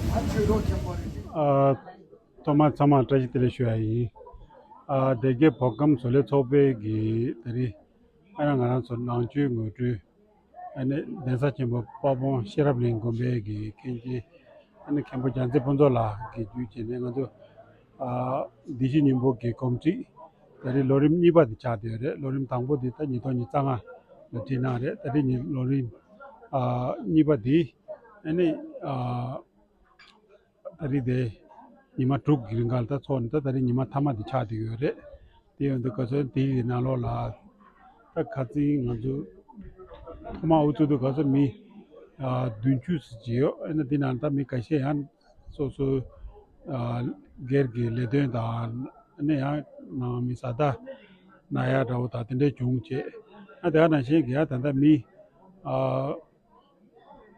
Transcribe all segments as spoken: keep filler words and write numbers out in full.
ཨ། ཐོག་མར་ཚང་མར་བཀྲ་ཤིས་བདེ་ལེགས་ཞུ་ཡ་ཡིན། ཨ། སྡེ་དགེ་བོད་ཁམས་བཟོ་ལས་ཚོགས་པའི་གི་དེ་རིང་ཨ་ནི་ང་རང་ཚོ་ནང་ཆོས་ངོ་སྤྲོད། ཨ་ནི་གདན་ས་ཆེན་པོ་དཔལ་སྤུངས་ཤེས་རབ་གླིང་དགོན་པའི་གི་མཁན་ཆེན་ཨ་ནི་མཁན་པོ་རྒྱལ་མཚན་ཕུན་ཚོགས་ལགས་ཀྱིས་བརྒྱུད་བྱས་ནས་ང་ཚོ། ཨ། བདེ་སྐྱིད་སྙིང་པོ་གི་གོམས་འདྲིས་ད་རེས་ལོ་རིམ་གཉིས་པ་དེ་ཆགས་བསྡད་ཡོད་རེད། ལོ་རིམ་དང་པོ་དེ་ད་ཉིས་སྟོང་ཉི་ཤུ་རྩ་ལྔ་ལ་བྲིས་གནང་རེད། ད་རེས་ཉིན་ལོ་རིམ། ཨ། གཉིས་པ་དེ་ཨ་ནི། ཨ། ད་རེས་དེ་ཉི་མ་དྲུག་གི་རིང་ག་ལ་ད་ཚོགས་ནས་ད་ད་རེས་ཉི་མ་མཐའ་མ་དེ་ཆགས་བསྡད་ཡོད་རེད། དེ་ཡོད་དུས་ག་ཚོད་དེ་ཡི་ནང་ལོགས་ལ་ད་ཁ་རྩང་ང་ཚོ་ཐོག་མར་འུ་ཚོ་དུ་ག་ཚོད་མི་ཨ་བདུན་ཅུ་ཙམ་ཅིག་ཡོད། ཨ་ནི་དེ་ནང་ད་མི་ཁ་ཤས་ཡང་སོ་སོའི་ཨ་སྒེར་གྱི་ལས་དོན་དང་ཨ་ནི་ཡང་ནང་མི་བཟའ་ཟླ་ན་ཡག་འདྲ་བོ་དང་དེ་འདྲས་བྱུང་བྱས། ཨ་དེ་ག་ནང་བཞིན་གྱི་ཡང་ད་ལྟ་མི་ཨ་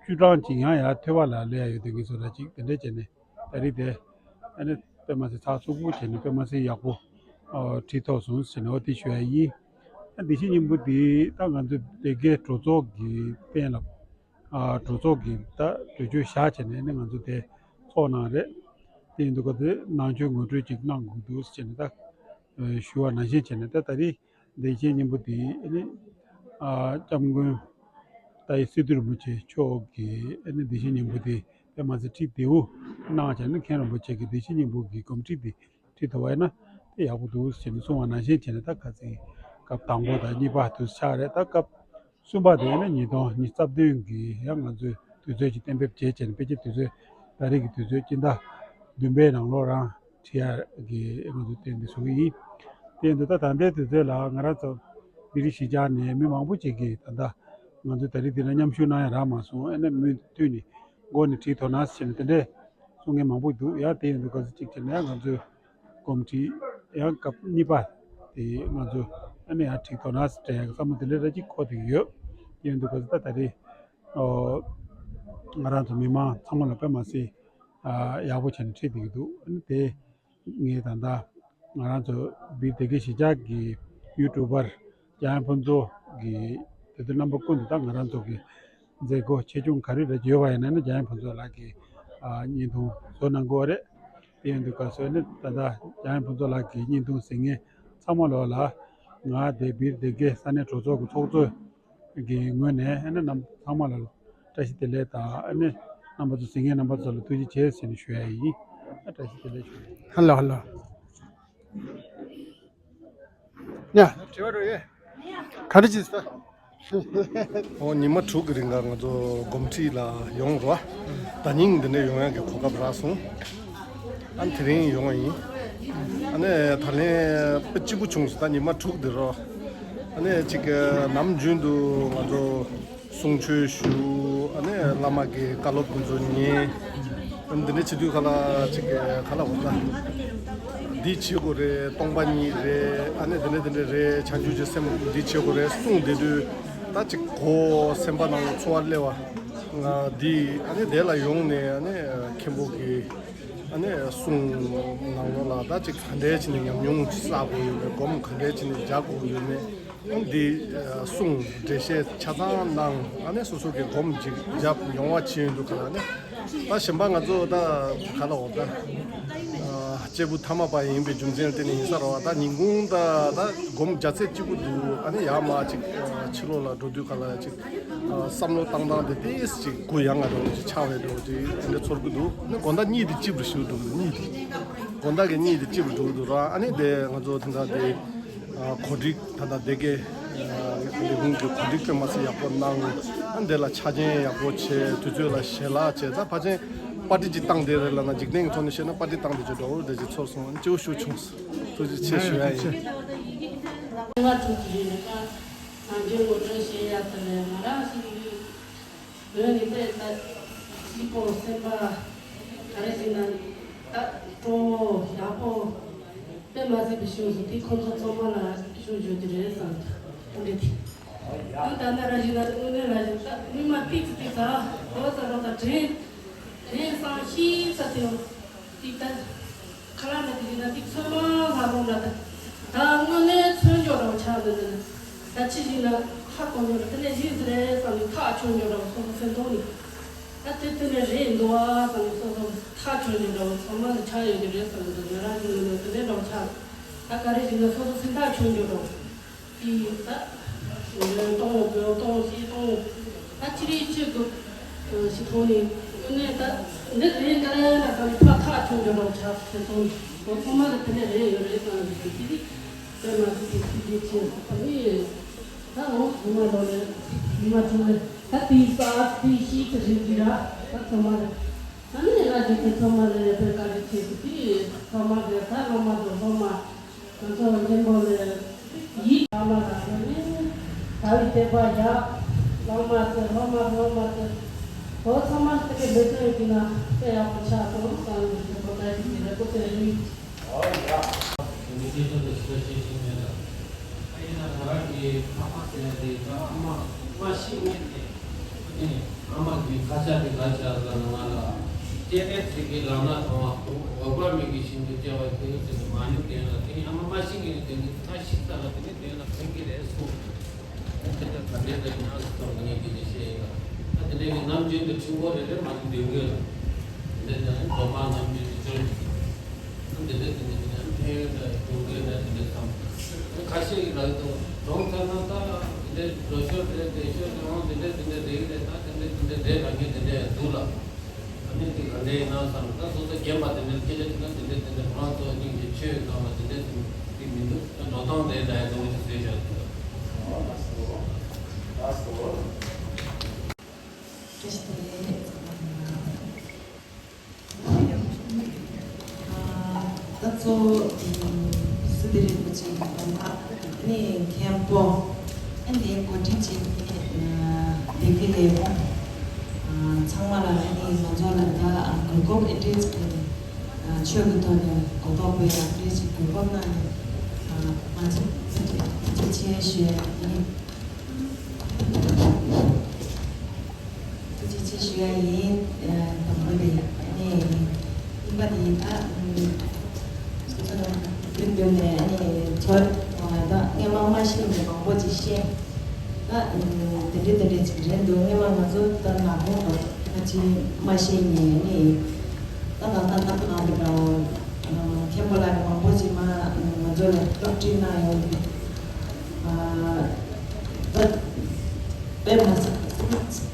བཅུ་གྲངས་ཅིག་ཡང་ཡར་ཐོས་པ་ལ་སླེབས་ཡ་ཡོད་དེ་ངེས་སོ་ར་ཅིག་དེ་འདྲས་བྱས་ནས་ད་རེས་དེ་ཨ་ནི་དཔེ་མ་སྲིད་ཚགས་ཚུད་པོ་བྱས་ནས་དཔེ་མ་སྲིད་ཡག་པོ་ཨ་བྲིས་ཐུབ་སོང་ཟེར་ནས་འོ་དེ་ཞུ་ཡ་ཡིན། ཨ་བདེ་སྐྱིད་སྙིང་པོ་དེ་ད་ང་ཚོ་སྡེ་དགེ་གྲོས་ཚོགས་ཀྱི་སྟེང་ལ་ཨ་གྲོས་ཚོགས་ཀྱི་ད་གྲོས་ཆོད་བཞག་བྱས་ནས་ཨ་ནི་ང་ཚོ་དེ་ཚོགས་གནང་རེད། དེ་ཡིན་དུས་ག་ཚོད་ནང་ཆོས་ངོ་སྤྲོད་ཅིག་གནང་དགོས་འདུག་ཟེར་ནས་ད་ཞུ་བ་ནང་བཞིན་བྱས་ནས་ད་ད་རེས་བདེ་སྐྱིད་སྙིང་པོ་དེ་ཨ་ནི་ཨ་སྐྱབས་མགོན་ཏཱའི་སི་ཏུ་རིན་པོ་ཆེ་མཆོག་གིས་ཨ་ནི་བདེ་སྐྱིད་སྙིང་པོ་དེ་དཔེ་མ་སྲིད་ཁྲིད་བདེ་བོ་གནང་བྱས་ནས་མཁན་རིན་པོ་ཆེ་གི་བདེ་སྐྱིད་སྙིང་པོ་གི་གོམས་འདྲིས་དེ་ཁྲིད་ཐུབ་པ་ཡིན་ན་དེ་ཡག་པོ་འདུག་ཟེར་ནས་གསུང་བ་ནང་བཞིན་བྱས་ནས་ད་ཁ་སང་སྐབས་དང་པོ་དང་གཉིས་པ་དུ་ཆགས་རེད། ད་སྐབས་གསུམ་པ་དེ་ནི་ཉིས་སྟོང་ཉི་ཤུ་རྩ་བདུན་གྱི་ཡང་ང་ཚོས་དུས་ཚོད་ཅིག་གཏན་འབེབས་བྱས་བྱས་ནས་ཕལ་ཆེར་དུས་ཚོད་ད་རེས་ཀྱི་དུས་ཚོད་སྤྱི་ཟླ་བདུན་པའི་ནང་ལོགས་རང་ཁྲིད་ཡ་གི་ང་ཚོས་གཏན་འབེབས་བཟོ་གི་ཡིན། དེ་ཡིན་དུས་ད་ད་ལྟའི་དུས་ཚོད་ལ་ང་རང་ཚོ་བི་རི་གཞིས་ཆགས་ནས་མི་མང་པོ་ཅིག་གིས་ད་ལྟ་ང་ཚོ་ད་རེས་འདི་ལ་མཉམ་ཞུགས་གནང་ཡ་རག་མ་སོང་། ཨ་ནི་མུ་མཐུད་ནས་འགོ་ནས་ཁྲིད་ཐུབ་ན་ཟེར་ནས་དེ་འདྲའི་གསུང་མཁན་མང་པོ་འདུག། ཡང་དེ་ཡིན་དུས་ག་ཚོད་ཅིག་བྱས་ན་ཡང་ང་ཚོས་གོམས་འདྲིས་ཡང་སྐབས་གཉིས་པ་དེ་ང་ཚོ་ཨ་ནི་ཡང་ཁྲིད་ཐུབ་ན་ཟེར་བསམ་བློ་དེ་འདྲ་ར་ཅིག་འཁོར་བསྡད་ཡོད། དེ་ཡིན་དུས་ག་ཚོད་ད་ད་རེས་ཨོ་ང་རང་ཚོ་མི་མང་ཚང་མ་ལ་དཔེ་མ་སྲིད་ཨ་ཡག་པོ་བྱས་ནས་ཁྲིད་བསྡད་ཀྱི་འདུག། ཨ་ནི་དེ་ངས་ད་ལྟ་ང་རང་ཚོ་བི་སྡེ་དགེ་གཞིས་ཆགས་ཀྱི་ཡུ་ཊུབ་པར་རྒྱ་དབྱངས་ཕུན་ཚོགས་ཀྱི་དེ་དུས་རྣམ་པ་ཀུན་ཏུ་ད་ང་རང་ཚོ་གི་མཛད་སྒོ་ཆེ་ཆུང་ག་རེ་རེ་ཡོད་པ་ཡིན་ན་ནི་རྒྱ་དབྱངས་ཕུན་ཚོགས་ལགས་ཀྱི་ཨ་བརྙན་ཐུང་བཟོ་གནང་དགོས་རེད། དེ་ཡིན་དུས་ག་ཚོད་ནི་ད་ལྟ་རྒྱ་དབྱངས་ཕུན་ཚོགས་ལགས་ཀྱི་བརྙན་ཐུང་གཟིགས་མཁན་ཚང་མ་ལོག་ལ་ང་དེ་བིར་སྡེ་དགེ་ས་གནས་གྲོས་ཚོགས་ཀྱི་ཚོགས་གཙོ་གི་ངོས་ནས་ཨ་ནི་རྣམ་ཚང་མ་ལ་བཀྲ་ཤིས་བདེ་ལེགས་དང་ཨ་ནི་རྣམ་པ་ཚོ་གཟིགས་མཁན་རྣམ་པ་ཚོ་ལ་ཐུགས་རྗེ་ཆེ་ཟེར་ནས་ཞུ་ཡ་ཡིན། ཨ་བཀྲ་ཤིས་བདེ་ལེགས་ཞུ་ཡ་ཡིན། ཧ་ལོ་ཧ་ལོ། ཡ། དྲི་བ་རོ་ཡེ། ག་རེ་བྱེད་ས། ཨོ་ཉི་མ་དྲུག་གི་རིང་ལ་ང་ཚོ་གོམས་འདྲིས་ལ་ཡོང་རོགས། ད་ཉིན་འདི་འདྲ་ཡོང་ཡག་གི་གོ་སྐབས་རག་སོང་། ཨ་ནི་དེ་རིང་ཡོང་བ་ཡིན། ཨ་ནི་ད་ལན་དཔེ་སྐྱིད་པོ་བྱུང་སོང་། ད་ཉི་མ་དྲུག་འདི་རོ། ཨ་ནི་ཅིག་ནམ་རྒྱུན་དུ་ང་ཚོ་གསུང་ཆོས་ཞུ། ཨ་ནི་བླ་མ་གི་བཀའ་སློབ་དེ་ཚོ་ཉན། ཨ་ནི་འདི་འདྲ་བྱེད་དུས་ག་ལ་ཅིག་ག་ལ་འོ་ད། འདི་བྱེད་དགོས་རེད། སྟོང་པ་ཉིད་རེད། ཨ་ནི་འདི་འདྲ་འདི་འདྲ་རེད། བྱང་ཆུབ་ཀྱི་སེམས་འདི་བྱེད་དགོས་རེད་གསུངས་བསྡད་དུས་ད་ཅིག་གོ་སེམས་པ་ནང་ཚོར་བ་སླེབས་པ། ང་འདི་ཨ་ནི་དེ་ལ་ཡོང་ནས་ཨ་ནི་མཁན་པོ་གི་ཨ་ནི་གསུང་ནང་ལོགས་ལ་ད་ཅིག་ག་འདྲས་བྱས་ནས་ཉམས་མྱོང་བསགས་དགོས་ཡོད་མེད། སྒོམ་ག་འདྲས་བྱས་ནས་རྒྱག་དགོས་ཡོད་མེད། འདི་གསུང་འགྲེལ་བཤད་ཆ་ཚང་གནང་། ཨ་ནི་སོ་སོ་གི་སྒོམ་ཅིག་བརྒྱབ་མྱོང་བ་ཅིག་ཡོད་འདུག་ག་ལ་ནི། ད་གཞན་པ་ང་ཚོ་ད་ག་ལ་འོ་ད། སྐྱེས་བུ་ཐ་མལ་པ་ཡིན་པའི་རྒྱུ་མཚན་ལ་བརྟེན་ནས་ཡིན་ས་རེད་བ། ད་ཉིན་གུང་ད་ད་སྒོམ་རྒྱག་ཚད་གཅིག་པུ་འདུག། ཨ་ནི་ཡར་མར་ཅིག་ཕྱི་ལོགས་ལ་འགྲོ་དུས་ག་ལ་ཅིག་བསམ་བློ་བཏང་སྟངས་དེ་ཏོག་ཙམ་ཅིག་གུ་ཡངས་པ་འདྲ་བོ་ཅིག་ཆགས་པའི་འདྲ་བོ་ཅིག་དེ་འདྲ་ཚོར་གི་འདུག། ཨ་ནི་དགོང་དག་གཉིད་དེ་ལྕི་པོ་ཞིག་འདུག། གཉིད་དེ་དགོང་དག་གི་གཉིད་དེ་ལྕི་པོ་འགྲོ་གི་འདུག་ར། ཨ་ནི་དེ་ང་ཚོ་དེ་འདྲ་དེ། གོ་སྒྲིག་ད་ལྟ་སྡེ་དགེ་ལས་ཁུངས་ཀྱི་གོ་སྒྲིག་དཔེ་མ་སྲིད་ཡག་པོ་གནང་། ཨ་འདི་ལ་ཆ་རྐྱེན་ཡག་པོ་བྱས། དུས་ཚོད་ལ་ཞལ་ལག་བྱས། ད་ཕལ་ཆེར་པར་ཊི་ཅིག་བཏང་བསྡད་རེད་ལབ་ན། འཇིག་རྟེན་གྱི་ཐོག་ནས་བཤད་ན་པར་ཊི་བཏང་བསྡད་ཅིག་འདྲ་བོ་འདྲ་ཅིག་ཚོར་སོང་། སྐྱིད་པོ་ཞེ་པོ་བྱུང་སོང་། ཐུགས་རྗེ་ཆེ་ཞུ་ཡ་ཡིན། ང་ཐུག་གི་རེད། ནམ་རྒྱུན་ངོ་སྤྲོད་བྱེད་ཡ་དེ་ལས་ང་རང་ཞིག་ཡིན། འོན་ནི་དཔེ་ལྟ་སྐྱིད་པོ་སེམས་པ་ག་རེ་ཟེར་ན་ད་སྤྲོ་བོ་ཡག་པོ་དཔེ་མ་སྲིད་པའི་ཞུ་སོང་། དེ་ཁོང་ཚོ་ཚང་མ་ལ་ཞུ་རྒྱུ་དེ་རེད་བསམ། འདི་དེ་ཨ་ད་ན་ར་ཞིག་ན་དངོས་གནས་ར་ཞིག་ད་མི་མ་ཏིག་ཏིག་ད་འོ་ད་རོ་ད་དྲན་དྲན་བསམ་ཤེས་ས་དེ་ཏིག་ད། ཁ་ལག་ན་དེ་ཡིན་ན་དེ་ཚོད་མ་ལ་ཧོ་ལ་ད། ད་དངོས་གནས་ཚོད་འཇོག་རང་ཆགས་འདུག་ནི། ད་ཅི་ཡིན་ན་ཧ་གོ་མྱོང་ར། དེ་ནས་ཡིན་ཟེར་རེད་བསམ་ནས་ཐག་ཆོད་འཇོག་རང་སོ་སོ་སེམས་གཏོང་ནི། ད་དེ་དེ་ནས་རེད་འདུག་ཨ་བསམ་ནས་སོ་སོ་ ཐག་ཆོད་ཀྱི་འདྲ་བོ་ཚང་མ་ལ་ཆགས་ཡོད་ཀྱི་རེད་བསམ་གྱི་འདུག་ང་རང་གི་ངོས་ནས་དེ་འདྲའི་འདྲ་བོ་ཆགས། ད་ག་རེ་ཞིག་ན་སོ་སོ་སེམས་ཐག་ཆོད་རྒྱུ་འདྲ་བོ། དེ་ད་སྟོང་བོ་དགོས་སྟོང་ཞིག་སྟོང་ད་ཅི་རིགས་ཅི་དགོས་ཞིག་མཐོང་ནས་དངོས་གནས་ད་འདི་རེད་འདི་རེད་ན་བསམ་ནས་ཕར་ཐག་ཆོད་རྒྱུ་འདྲ་བོ་ཆགས་དེ་སོང་ངོ་ཚང་མ་ལ་དེ་འདྲ་རེད་ཡོད་རེད་བསམ་གྱི་འདུག་དེ་རིགས་དེ་མ་ཟད་དེ་ཚིག་གི་ཆེད་དུ་ནི་ད་འོ་ཉི་མ་ལོ་ལས་ཉི་མ་ཆུང་ལས་ད་དེའི་ས་དེའི་ཤིག་ཏུ་རིག་གི་ར་ད་ཚང་མ་ལ། ཨ་ནི་ང་ཚོ་དེ་ཚང་མ་ལ་ཡོད་པའི་བཀའ་དྲིན་ཆེ་ཞུ་གི། ཚང་མ་གི་ད་སློབ་མ་དང་སློབ་མ་ང་ཚོ་མཁན་པོ་ལ་ཡིད་བླ་མ་ལ་ཨ་ནི་དགའ་བའི་བསྟོད་པ་བཞག་སློབ་མ་ཚོ་སློབ་མ་སློབ་མ་ཚོ་བོད་ཚང་མ་དེ་གའི་ལས་དོན་ཡོད་ཀྱི་ན་དཔེ་ཡག་པོ་ཆགས་སོང་བསམ་གི་ཚེ་བོད་ད་ཡིད་ཀྱི་ལས་ཀོ་ཚོ་ཡིན། ཨོ་ཡ། དེ་ནི་སྐད་ཆ་དང་ཞིབ་ཕྲ་བཤད་ཤེས་མེད་ལ། ཨ་ཡིན་ན་ང་རང་གི་ཕ་མ་ཟེར་ཡ་དེ་ད་ཨ་མ་མ་ཤི་ངེས་ཏེ། ཨ་ནི་ཨ་མ་གི་ཁ་ཆ་དེ་ག་ཆ་ལ་ང་ལ་སྐྱེས་པའི་ཚེ་གི་ལམ་སྣ་དང་འོད་དཔག་མེད་ཀྱི་ཞིང་དུ་སྐྱེ་བ་དེ་ཡོད་ཟེར་ནས་མ་ཎི་འདོན་ལ་དེ་ནི་ཨ་མ་མ་ཤི་ངེས་ནས་དེ་ནི་ད་ཤི་ས་ལ་དེ་ནི་འདོན་ལ་ཕན་གི་རེད་གསུངས། དེ་ལྟར་ད་ལྟའི་ལ་ཉག་གསུམ་གྱི་ངེས་ཀྱི་ནི་བཤད་ཡིན་ལ། ད་དེ་འདྲའི་གི་ནམ་རྒྱུན་དུ་ཁྲིམས་སྐོར་རེ་རེ་མ་གི་འདོན་དགོས་ལ། དེ་འདྲའི་ནི་སྒྲོལ་མ་ནམ་རྒྱུན་དུ་བཅོལ་གྱི། ཨ་དེ་འདྲའི་དེ་འདྲའི་དེ་འདྲའི་ཕན་ཡོན་དང་གྱོང་གུན་ལ་དེ་འདྲའི་བསམ། ཁ་ཤས་ཀྱི་ལག་ཏུ་གྲོངས་ཚར་ན་ད་དེ་འདྲའི་འགྲོ་ཞོར་རེད་བསྡད་ཞོར་རེད་འོང་དེ་འདྲའི་དེ་འདྲའི་རེད་རེད་ད་དེ་འདྲའི་དེ་འདྲའི་རེད་ལ་ངས་དེ་འདྲའི་འདུག་ལ། ཨ་ནི་དེ་ག་འདྲའི་ཡིན་ན་བསམ་ད་སོ་སོ་རྒན་པ་དེ་འདྲའི་སྐད་ཆ་དྲིས་ན་དེ་འདྲའི་དེ་འདྲའི་ཁོ་རང་ཚོ་སྙིང་རྗེ་ཆོས་ཡོད་ཙང་མ་དེ་འདྲའི་དེ་མི་འདུག་ད་འགྲོ་སྟངས་དེ་འདྲ་ཡོད་འདུག་ཅེས་ཟེར་བཞག་འདུག་ལགས་སོ། ལགས་སོ། བཀྲ་ཤིས་བདེ་ལེགས། ད་གཙོ་བོ་སི་ཏི་རིན་པོ་ཆེ་གི་དགོངས་དག་ནི་མཁན་པོ་ཨ་ནི་འགོ་ཁྲིད་བྱེད་མཁན་སྡེ་དགེ་ལས་ཁུངས་ཚང་མ་ལ་ཨ་ནི་ང་ཚོ་ལ་ད་གོ་སྐབས་ཨེ་འདྲས་ཀྱི་ཆོས་ཀྱི་ཐོག་ནས་གོ་རྟོགས་སྤེལ་ཡག་འདྲས་ཞིག་གོ་སྐབས་གནང་ནས་ང་ཚོ་ཐུགས་རྗེ་ཆེ་ཞུ་ཡ་ཡིན། ཐུགས་རྗེ་ཆེ་ཞུ་ཡ་ཡིན། དང་པོ་ནས་ནས་གཉིས་པ་ནས་ད་སོ་སོ་རང་རྒྱུན་དུ་ནས་ནས་ཚོར་ད་སྔས་མ་མ་ཤེས་ནས་མང་པོ་ཅིག་ཤེས། ད་དེ་འདྲས་དེ་འདྲས་ཅིག་རེད་འདུག་སྔས་མ་ང་ཚོ་ད་ནག་ཁུང་བ་ཁ་ཆེ་མ་ཤེས་ནས་ནས་ད་ད་ད་ད་ང་འདི་འདྲ་མཁན་པོ་ལགས་མང་པོ་ཅིག་མ་ང་ཚོ་ལ་སློབ་ཁྲིད་གནང་ཡོད་འདུག་ད་དཔེ་མ་སྲིད་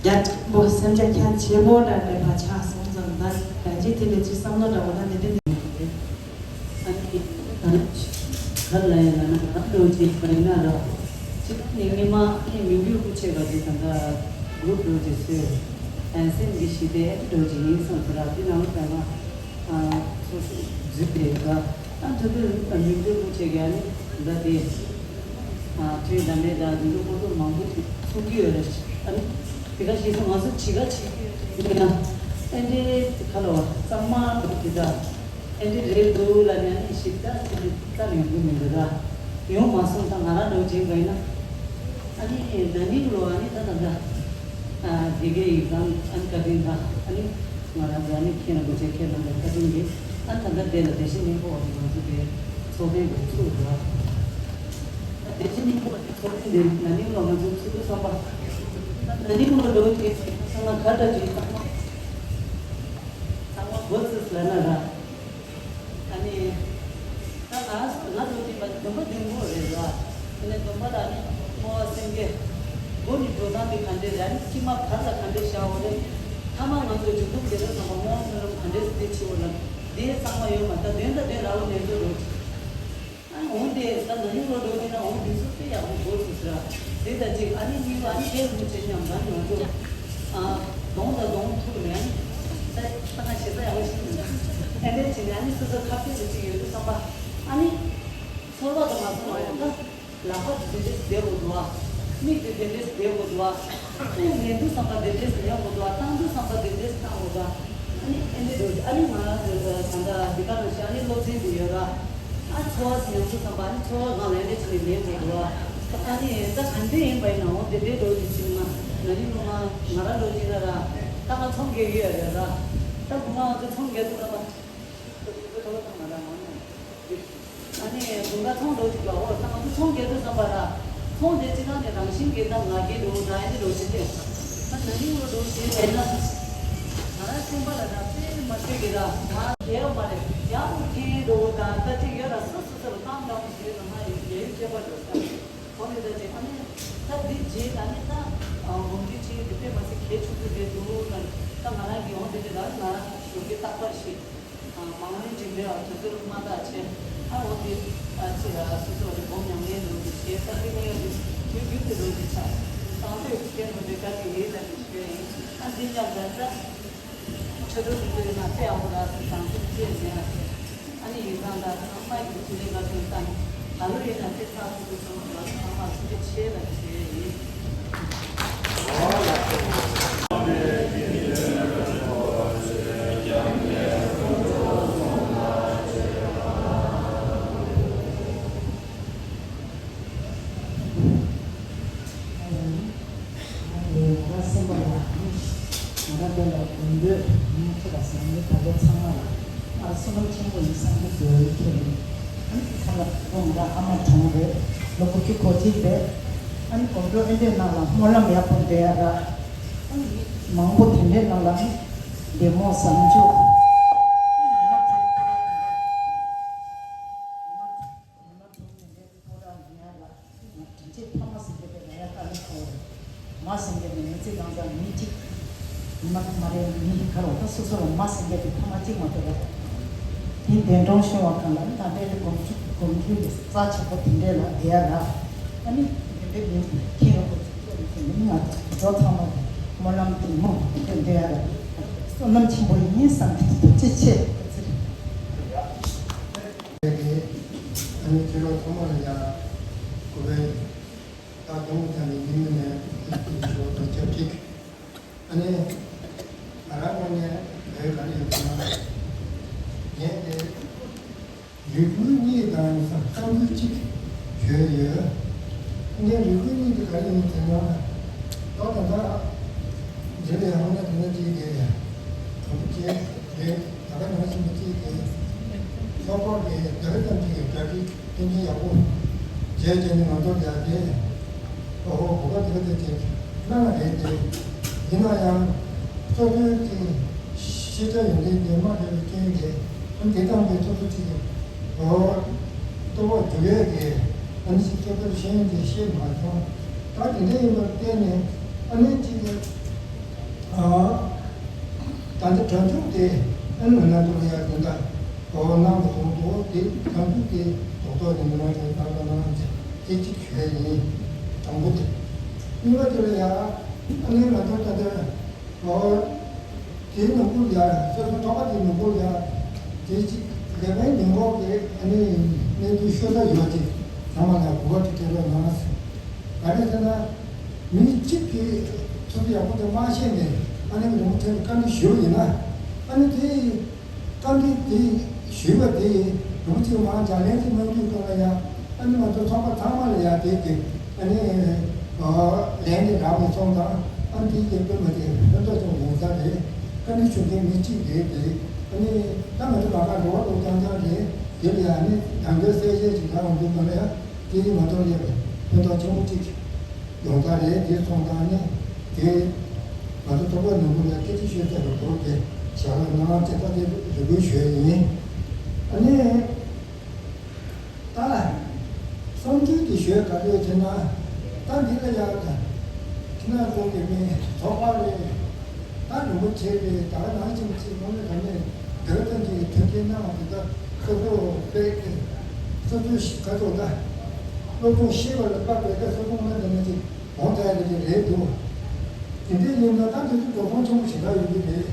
རྒྱ་ཆེན་པོ་སེམས་རྒྱ་ཁྱད་ཆེན་པོ་འདྲ་འདྲ་བ་ཆགས་སོང་ཙང་ད་ད་ཅི་དེ་ལས་ཅི་བསམ་བློ་འདྲ་བ་ད་དེ་འདྲ་འདི་ཨ་ནི་ད་ག་ལ་ཡ་ལ་ན་ད་འགྲོ་ཅིག་པ་ཡིན་ན་ར་ཅི་ད་ནི་ངེད་མ་ཨ་ནི་མི་འགྱུར་སྐུ་ཆེ་ག་དེ་ད་ད་གུ་འགྲོ་ཅིག་སོས་ཨ་སེམས་ཀྱི་ཞི་བདེ་འགྲོ་ཅིག་ཡིན་སོང་ཟེར་ར་དེ་ནང་ད་ང་ཨ་སོ་སོ་རྫུས་པའི་ག་ཨ་ད་དུ་ཡུལ་དུ་ལུས་འབྲེལ་པོ་བྱེད་ཀྱི་ཨ་ནི་འདི་དེ་ཨ་ཁྲིད་ད་ལས་ད་འདི་ལུགས་པོ་ཏོ་མང་པོ་ཞིག་གསུང་གི་ཡོད་རེད། ཨ་ནི་དེ་ག་ཞིག་སོང་ང་ཚོ་བྱི་ག་བྱེད་ཀྱི་ཡོད་རེད་ན་ཨེ་འདྲའི་ཁ་ལོ་གཙང་མ་འདུག་དེ་ད་ཨེ་འདྲའི་རེད་འདུག་ལ་ནི་ཨ་ནི་ཞིབ་ལྟ་ཅི་ལྟ་ཡོང་གི་མི་འདུག་ད་ཡོང་མ་སོང་ད་ང་རང་འདྲ་བོ་བྱེད་པ་ཡིན་ན་ཨ་ནི་ན་ནིང་ལོ་ཨ་ནི་ད་ད་ད། དེ་གའི་ཡིག་ཚང་ཨ་ནི་བཀའ་དྲིན་དང་ཨ་ནི་ང་རང་ཚོ་ཨ་ནི་མཁན་རིན་པོ་ཆེ་ཁྱེད་རྣམ་པའི་བཀའ་དྲིན་གྱིས་ཨ་ནི་ད་ལྟ་དེ་ལ་བདེ་གཤེགས་སྙིང་པོ་འོག་ཏུ་ང་ཚོ་དེ་ཚོགས་ཐེངས་དེ་ཚུགས་འདུག་བདེ་གཤེགས་སྙིང་པོ་འོག་ཏུ་ཚོགས་ཐེངས་དེ་ན་ནིང་ལོ་ང་ཚོ་ཚུགས་འདུག་བསམ་པ་ད་ན་ནིང་ལོ་འགྲོ་དེ་ཚང་མ་ག་འདྲ་ཅིག་ཚང་མ་ཚང་མ་མགོ་ཚོས་ལ་ན་ར། ཨ་ནི། ད་ང་ང་ཚོ་དེ་པ་སྡོམ་པ་འདོན་དགོས་རེད་ར། ཨ་ནི་སྡོམ་པ་ལ་ནི་བསྔོ་བ་སེམས་བསྐྱེད། མགོ་ནས་འགྲོ་སྟངས་དེ་ག་འདྲས་རེད། ཨ་ནི་དཀྱིལ་མ་བར་ལ་ག་འདྲས་བཞག་འོ་རེད། ཐ་མ་ང་ཚོ་མཇུག་སྡོམ་དེ་རེད་ཟེར་བ་བསྔོ་བ་སྨོན་ལམ་ག་འདྲས་སེ་དེ་བྱེད་འོ་ལ། དེ་གཙང་མ་ཡོད་མ་ད་འདོན་ད་འདོན་ར་བོ་ནས་འགྲོ་རོགས། ཨ་འོང་དེ་ད་ན་ནིང་ལོ་འགྲོ་དེ་ན་འོང་དེ་ཚོ་དཔེ་ཡག་པོ་འགོ་ཚུགས་ཟེར་ར། དེ་ད་ཅིག་ཨ་ནི་གཉིས་པ་ཨ་ནི་ཁྱེད་རུ་ཆེ་མཉམ་ད་ང་ཚོ་ཨ་གདོང་དང་གདོང་ཐུག་ནས་ཨ་ནི་ད་ད་ང་ཞེ་ས་ཡག་པོ་ཤེས་མི་འདུག་ཨ་འདྲས་བྱས་ནས་ཨ་ནི་སོ་སོ་ཁ་ཕྱོགས་དེ་ཅིག་ཡོད་དུས་བསམ་པ་ཨ་ནི་ཚོར་བ་དང་མ་ཚོར་བ་ཡང་ད། ལག་པ་དེ་འདྲས་བསྡད་དགོས་འདུག་ཨ། མིག་དེ་དེ་འདྲས་བསྡད་དགོས་འདུག་ཨ། ཨེ་ཉན་དུས་བསམ་པ་དེ་འདྲས་ཉན་དགོས་འདུག་ཨ། བཏང་དུས་བསམ་པ་དེ་འདྲས་བཏང་དགོས་འདུག་ཨ། ཨ་ནི་ཨེ་འདྲས་འགྲོ་རྒྱུ་ཨ་ནི་ང་རང་ཚོའི་ད་ལྟ་འདི་ག་ནང་བཞིན་ཨ་ནི་སློབ་ཚན་དེ་ཡོད་ར། ཨ་ཚོར་བ་ཉན་དུས་བསམ་པ་ཨ་ནི་ཚོར་བ་སྒང་ལ་ཨེ་འདྲས་བྱས་ནས་ལེན་དགོས་འདུག་ཨ། ཨ་ནི་ད་ག་འདྲས་ཡིན་པ་ཡིན་ནའང་དེ་འདྲས་འགྲོ་རྒྱུ་ཅིག་ན་ན་ནིང་སློབ་མ་ང་རང་འགྲོ་རྒྱུ་ཡིན་ན་ར། ད་ང་ཚོང་རྒྱག་གི་ཡོད་རེད་ར། ད་སློབ་མ་ང་ཚོ་ཚོང་རྒྱག་དུས་ཙམ་པ། ཨ་ནི་དགུན་ཁ་ཚོང་འགྲོ་ཅིག་ལ་འོ་ད་ང་ཚོ་ཚོང་རྒྱག་དུས་ཙམ་པ་ར། ཚོང་དེ་སྤྱི་བཏང་ནས་རང་བཞིན་གྱི་ད་ང་རྒྱལ་འགྲོ་ན་ཡང་འགྲོ་ཅི་སྟེ། ད་ན་ནིང་ལོ་འགྲོ་ཞེས་བྱས་ན། ང་རང་སེམས་པ་ལ་ད་དཔེ་མ་ ཁྱོད་ཀྱིས་ད་ང་རྒྱལ་བ་མ་རེད། ཡང་དགེ་འདུག་དང་ད་ཅིག་ཡོད་ལ་སོ་སོ་སོ་ལ་བཏང་འདྲ་མོ་ཞིག་ཡོད་ན་ང་ཡི་རྒྱལ་ཡུལ་སྐྱེས་པ་འགྲོ་ས་འོ་རེད། ད་ཅིག་ཨ་ནི་ད་འདི་རྗེས་ད་ནི་ད་འགོ་འདྲི་ཆེ་འདི་དཔེ་མ་སྲིད་གལ་ཆེན་པོ་རེད་འདུག་ན་ད་ང་རང་གི་འོ་འདི་རེད། ད་ང་རང་ཞོགས་ཀྱི་རྟག་པར་ཞིག་མང་མོས་འགྲིག་མེད་པ་དུས་ཚོད་མ་ཐག་ཆེ། ཨ་འོ་འདི་ཨ་ཅེ་ཨ་སོ་སོ་རེ་སྒོམ་ཉམས་ལེན་ལོ་འདི་བྱས་ད་འདི་ངས་རེ་རྒྱུ་རྒྱུ་དེ་ལོ་འདི་ཆགས་བཏང་འདོད་ཀྱི་སྐད་ལོ་འདི་ག་གི་ཡིན་ལ་འདི་ཞུ་ཡ་ཡིན། ཨ་འདི་མཉམ་ད་ད། ཁྲ་ཁྲོ་དེ་ཚོ་ཡིན་ན་དཔེ་ཡག་པོ་རག་སོང་། བཟང་ཚུལ་ཅི་ཡང་མེད་ཨ་ཟེར། ཨ་ནི་ཡིན་ཙང་ད་ཚང་མ་གི་དེ་རིང་ལ་ཐོན་བཏང་། ད་ལོ་ཡིན་ན་དཔེ་ཚགས་ཚུད་པོ་བྱུང་། ང་ཚོ་ཚང་མ་ཐུགས་རྗེ་ཆེ་ལ་ཞུ་ཡས་ཡིན། ང་རང་སེམས་པ་ལ་ང་རང་དེ་ལ་དགོངས་འདོད་ངས་ཁྱེད་ལ་ཟེར་ནས་ད་ལྟ་ཚང་མ་ལ་ང་ལ་བསོད་ནམས་ཆེན་པོ་ཡིན་བསམ་གྱི་འདུག་ཁྱེད་ནི་ཨ་ནི་ཁ་ལ་ཁོ་ང་རང་ཨ་མ་གྲོངས་རེད། ལོ་དགུ་བཅུ་གོ་གཅིག་རེད། ཨ་ནི་དགོང་དྲོ་ཨེ་འདྲས་ནང་ལ་སྨོན་ལམ་ཡག་པོ་འདྲ་ཡ་ར། ཨ་ནི་མི་མང་པོ་དེ་འདྲས་ནང་ལ་ནི་བདེ་མོ་བཟང་སྤྱོད། ཉི་མ་དྲུག་ནས་ལས་ཀྱི་ཕོ་བྲང་ཉར་ལ། དྲིན་ཆེན་ཕ་མ་ཟེར་མཁན་དེ་ལ་ཡ་ཀ་ལི་ཁོ། མ་ཟེར་མཁན་དེ་མི་ཚེ་གང་ཚང་མི་གཅིག་ཉི་མ་མ་རེད་མི་ག་རོ་ད་སོ་སོ་ལ་མ་ཟེར་མཁན་དེ་ཕ་མ་གཅིག་མ་གཏོགས་རེད། དེ་གདན་དྲོངས་ཤོར་བ་གང་ལ་ད་ལྟའི་གོམས་གཤིས་གོམས་གཤིས་ལ་རྩ་ཆེ་པོ་དེ་འདྲས་ལ་བསྡད་ཡ་ར། ཨ་ནི་དེ་འདྲས་མིན་ཁྱེད་རང་ཁོ་ཚོ་ཚོ་ནི་ང་འགྲོ་ཚང་མ་སྨོན་ལམ་དེ་མོ་དེ་འདྲས་ཡ་ར། བསོད་ནམས་ཆེན་པོ་ཡིན་བསམ་གྱི་ཐུགས་རྗེ་ཆེ། ཨ་ནི་ཁྱེད་རང་ཚང་མ་ལ་ཡང་གུས་པས་ད་དུང་ད་ནི་ཉིན་མོ་ནས་ཨ་ནི་ཁྱེད་ཀྱི་ཞུ་བ་དང་ཆབས་ཅིག་ཨ་ནི་ང་རང་ངོས་ནས་བོད་ག་རེ་ཡོད་ཟེར་ན་ངས་དེ་རེ་སྐུལ་གཉིས་དང་ཡིན་ས་བསམ་ཚུལ་གཅིག་བརྗོད་ཡོད། ངས་རེ་སྐུལ་གཉིས་དེ་ག་རེ་ཡིན་ཟེར་ན་ད་ད་ལྟ་འདི་ལ་ཡང་ན་དེ་ན་གཅིག་གི་གང་བྱས་རེད། ད་ག་ནང་བཞིན་པ་གཅིག་གི་ཚོགས་པ་གི་དེ་རིང་ཙམ་གཅིག་གི་གྲ་སྒྲིག་མཐུན་རྐྱེན་ཡག་པོ་བྱས་བྱས་ནས་ང་ཚོ་ལ་དེ་ཨོ་ཧོ་གོ་སྐབས་དེ་དེ་དེ་གནང་བ་རེད་དེ། ཡིན་ན་ཡང་གཙོ་དོན་གྱི་ཤེས་བྱ་ཡོན་ཏན་དེ་མ་རེད་པའི་རྐྱེན་གྱིས་ཨ་ནི་དེ་དང་པའི་ཚོགས་གཙོ་གཅིག་གི་ཨོ་ལྟོ་བ་རྒྱུག་ཡས་ཀྱི་ཨ་ནི་ཞིག་སྐད་པར་ཤེས་ཡོན་དེ་ཤེས་མ་སོང་། ད་དེ་འདྲ་ཡིན་པར་བརྟེན་ནས་ཨ་ནི་གཅིག་གི་ད་ལྟ་གྲ་སྒྲིག་དེ་ཨ་ནི་ང་ཚོ་ལ་ཡང་དེ་འདྲ་གོ་བ་གནང་དགོས་སོང་དུས་དེ་གྲ་སྒྲིག་དེ་རྡོག་རྡོག་ནས་མི་མང་ཞིག་གནང་དང་གནང་ཅེས་དེ་གཅིག་ཞུ་ཡ་ཡིན། དང་པོ་དེ། གཉིས་པ་དེ་ལ་ཡང་ཨ་ནི་ང་ཚོ་ད་ལྟ་གོ་བ་དེའི་ནང་ཁུལ་ཡང་སོ་སོ་ཚོགས་པ་དེའི་ནང་ཁུལ་ཡང་དེ་གཅིག་ལས་པའི་ཉིན་གོང་གི་ཨ་ནི་གནས་ཚུལ་ཤོད་ས་ཡོད་ཅིག་ཚང་མ་ལ་གོ་བ་དེ་སྤྲད་རོགས་གནང་། ག་རེ་ཟེར་ན། མི་གཅིག་གིས་ཚུལ་ཡག་པོ་དེ་མ་ཤེས་ནས་ཨ་ནི་རིན་པོ་ཆེ་ལ་བཀའ་འདྲི་ཞུས་པ་ཡིན་ན། ཨ་ནི་དེ་བཀའ་འདྲི་དེ་ཞུས་པ་དེ་རིན་པོ་ཆེ་མར་ལྗགས་ལན་ཅིག་གནང་རྒྱུའི་སྐོར་ལ་ཡང་ཨ་ནི་ང་ཚོ་ཚོགས་པ་ཚང་མ་ལ་ཡང་དེ་དེ་ཨ་ནི་ལན་དེ་རག་པ་སོང་ཙང་ཨ་ནི་དེ་དེ་དཔེ་མ་དེ་ཕན་ཐོགས་ཅུང་ཡོང་ས་རེད། བཀའ་འདྲི་ཞུ་མཁན་མི་གཅིག་རེད་དེ། ཨ་ནི་ད་ང་ཚོ་ལ་ཁ་རོགས་རོགས་རྐྱང་རྐྱང་རེད། དེ་ལ་ཡང་ཨ་ནི་ཡང་བསྐྱར་གསལ་བཤད་ཅིག་རག་འོང་དུས་སྐབས་ལ་ཡང་དེ་ང་ཚོ་ལ་ཡང་ཕན་ཐོགས་ཆེན་པོ་གཅིག་ཡོང་ས་རེད། དེ་སོང་ཙང་ནི་དེ་ང་ཚོ་ཚོགས་པའི་ནང་ཁུལ་ལ་སྐད་ཆ་ཤོད་ས་རུ་གོ་དེ་བྱ་བ་གནང་བ་དེ་ད་དེ་རེ་སྐུལ་ཞུ་ཡ་ཡིན། ཨ་ནི་ད་བསམ་ཚུལ་དེ་ཞུ་ཡ་ག་རེ་ཡོད་ཟེར་ན། ད་འདི་ལ་ཡང་ད་ཁྱི་ནག་ཚོ་གི་མི་ཚོགས་པ་རེད། ད་རིན་པོ་ཆེ་རེད། ད་ག་ནང་བཞིན་ཅིག་དངོས་གནས་དྲང་གནས་དེ་ཙམ་གྱི་མཐུན་རྐྱེན་གནང་བ་དེ་ད་སོ་སོ་དཔེ་སོ་སོའི་ག་ཚོད་ད་སློབ་སྦྱོང་ཤེས་པ་ལ་དཔག་པའི་ད་སོ་སོ་དངོས་གནས་དྲང་གནས་ཅིག་གོང་དེ་རེད་རེད་འདུག་དེ་འདྲའི་ཡིན་ན་ད་དེ་ཚོ་འགྲོ་སོང་ཆེན་པོ་ཞེ་དྲག་ཡོང་གི་རེད།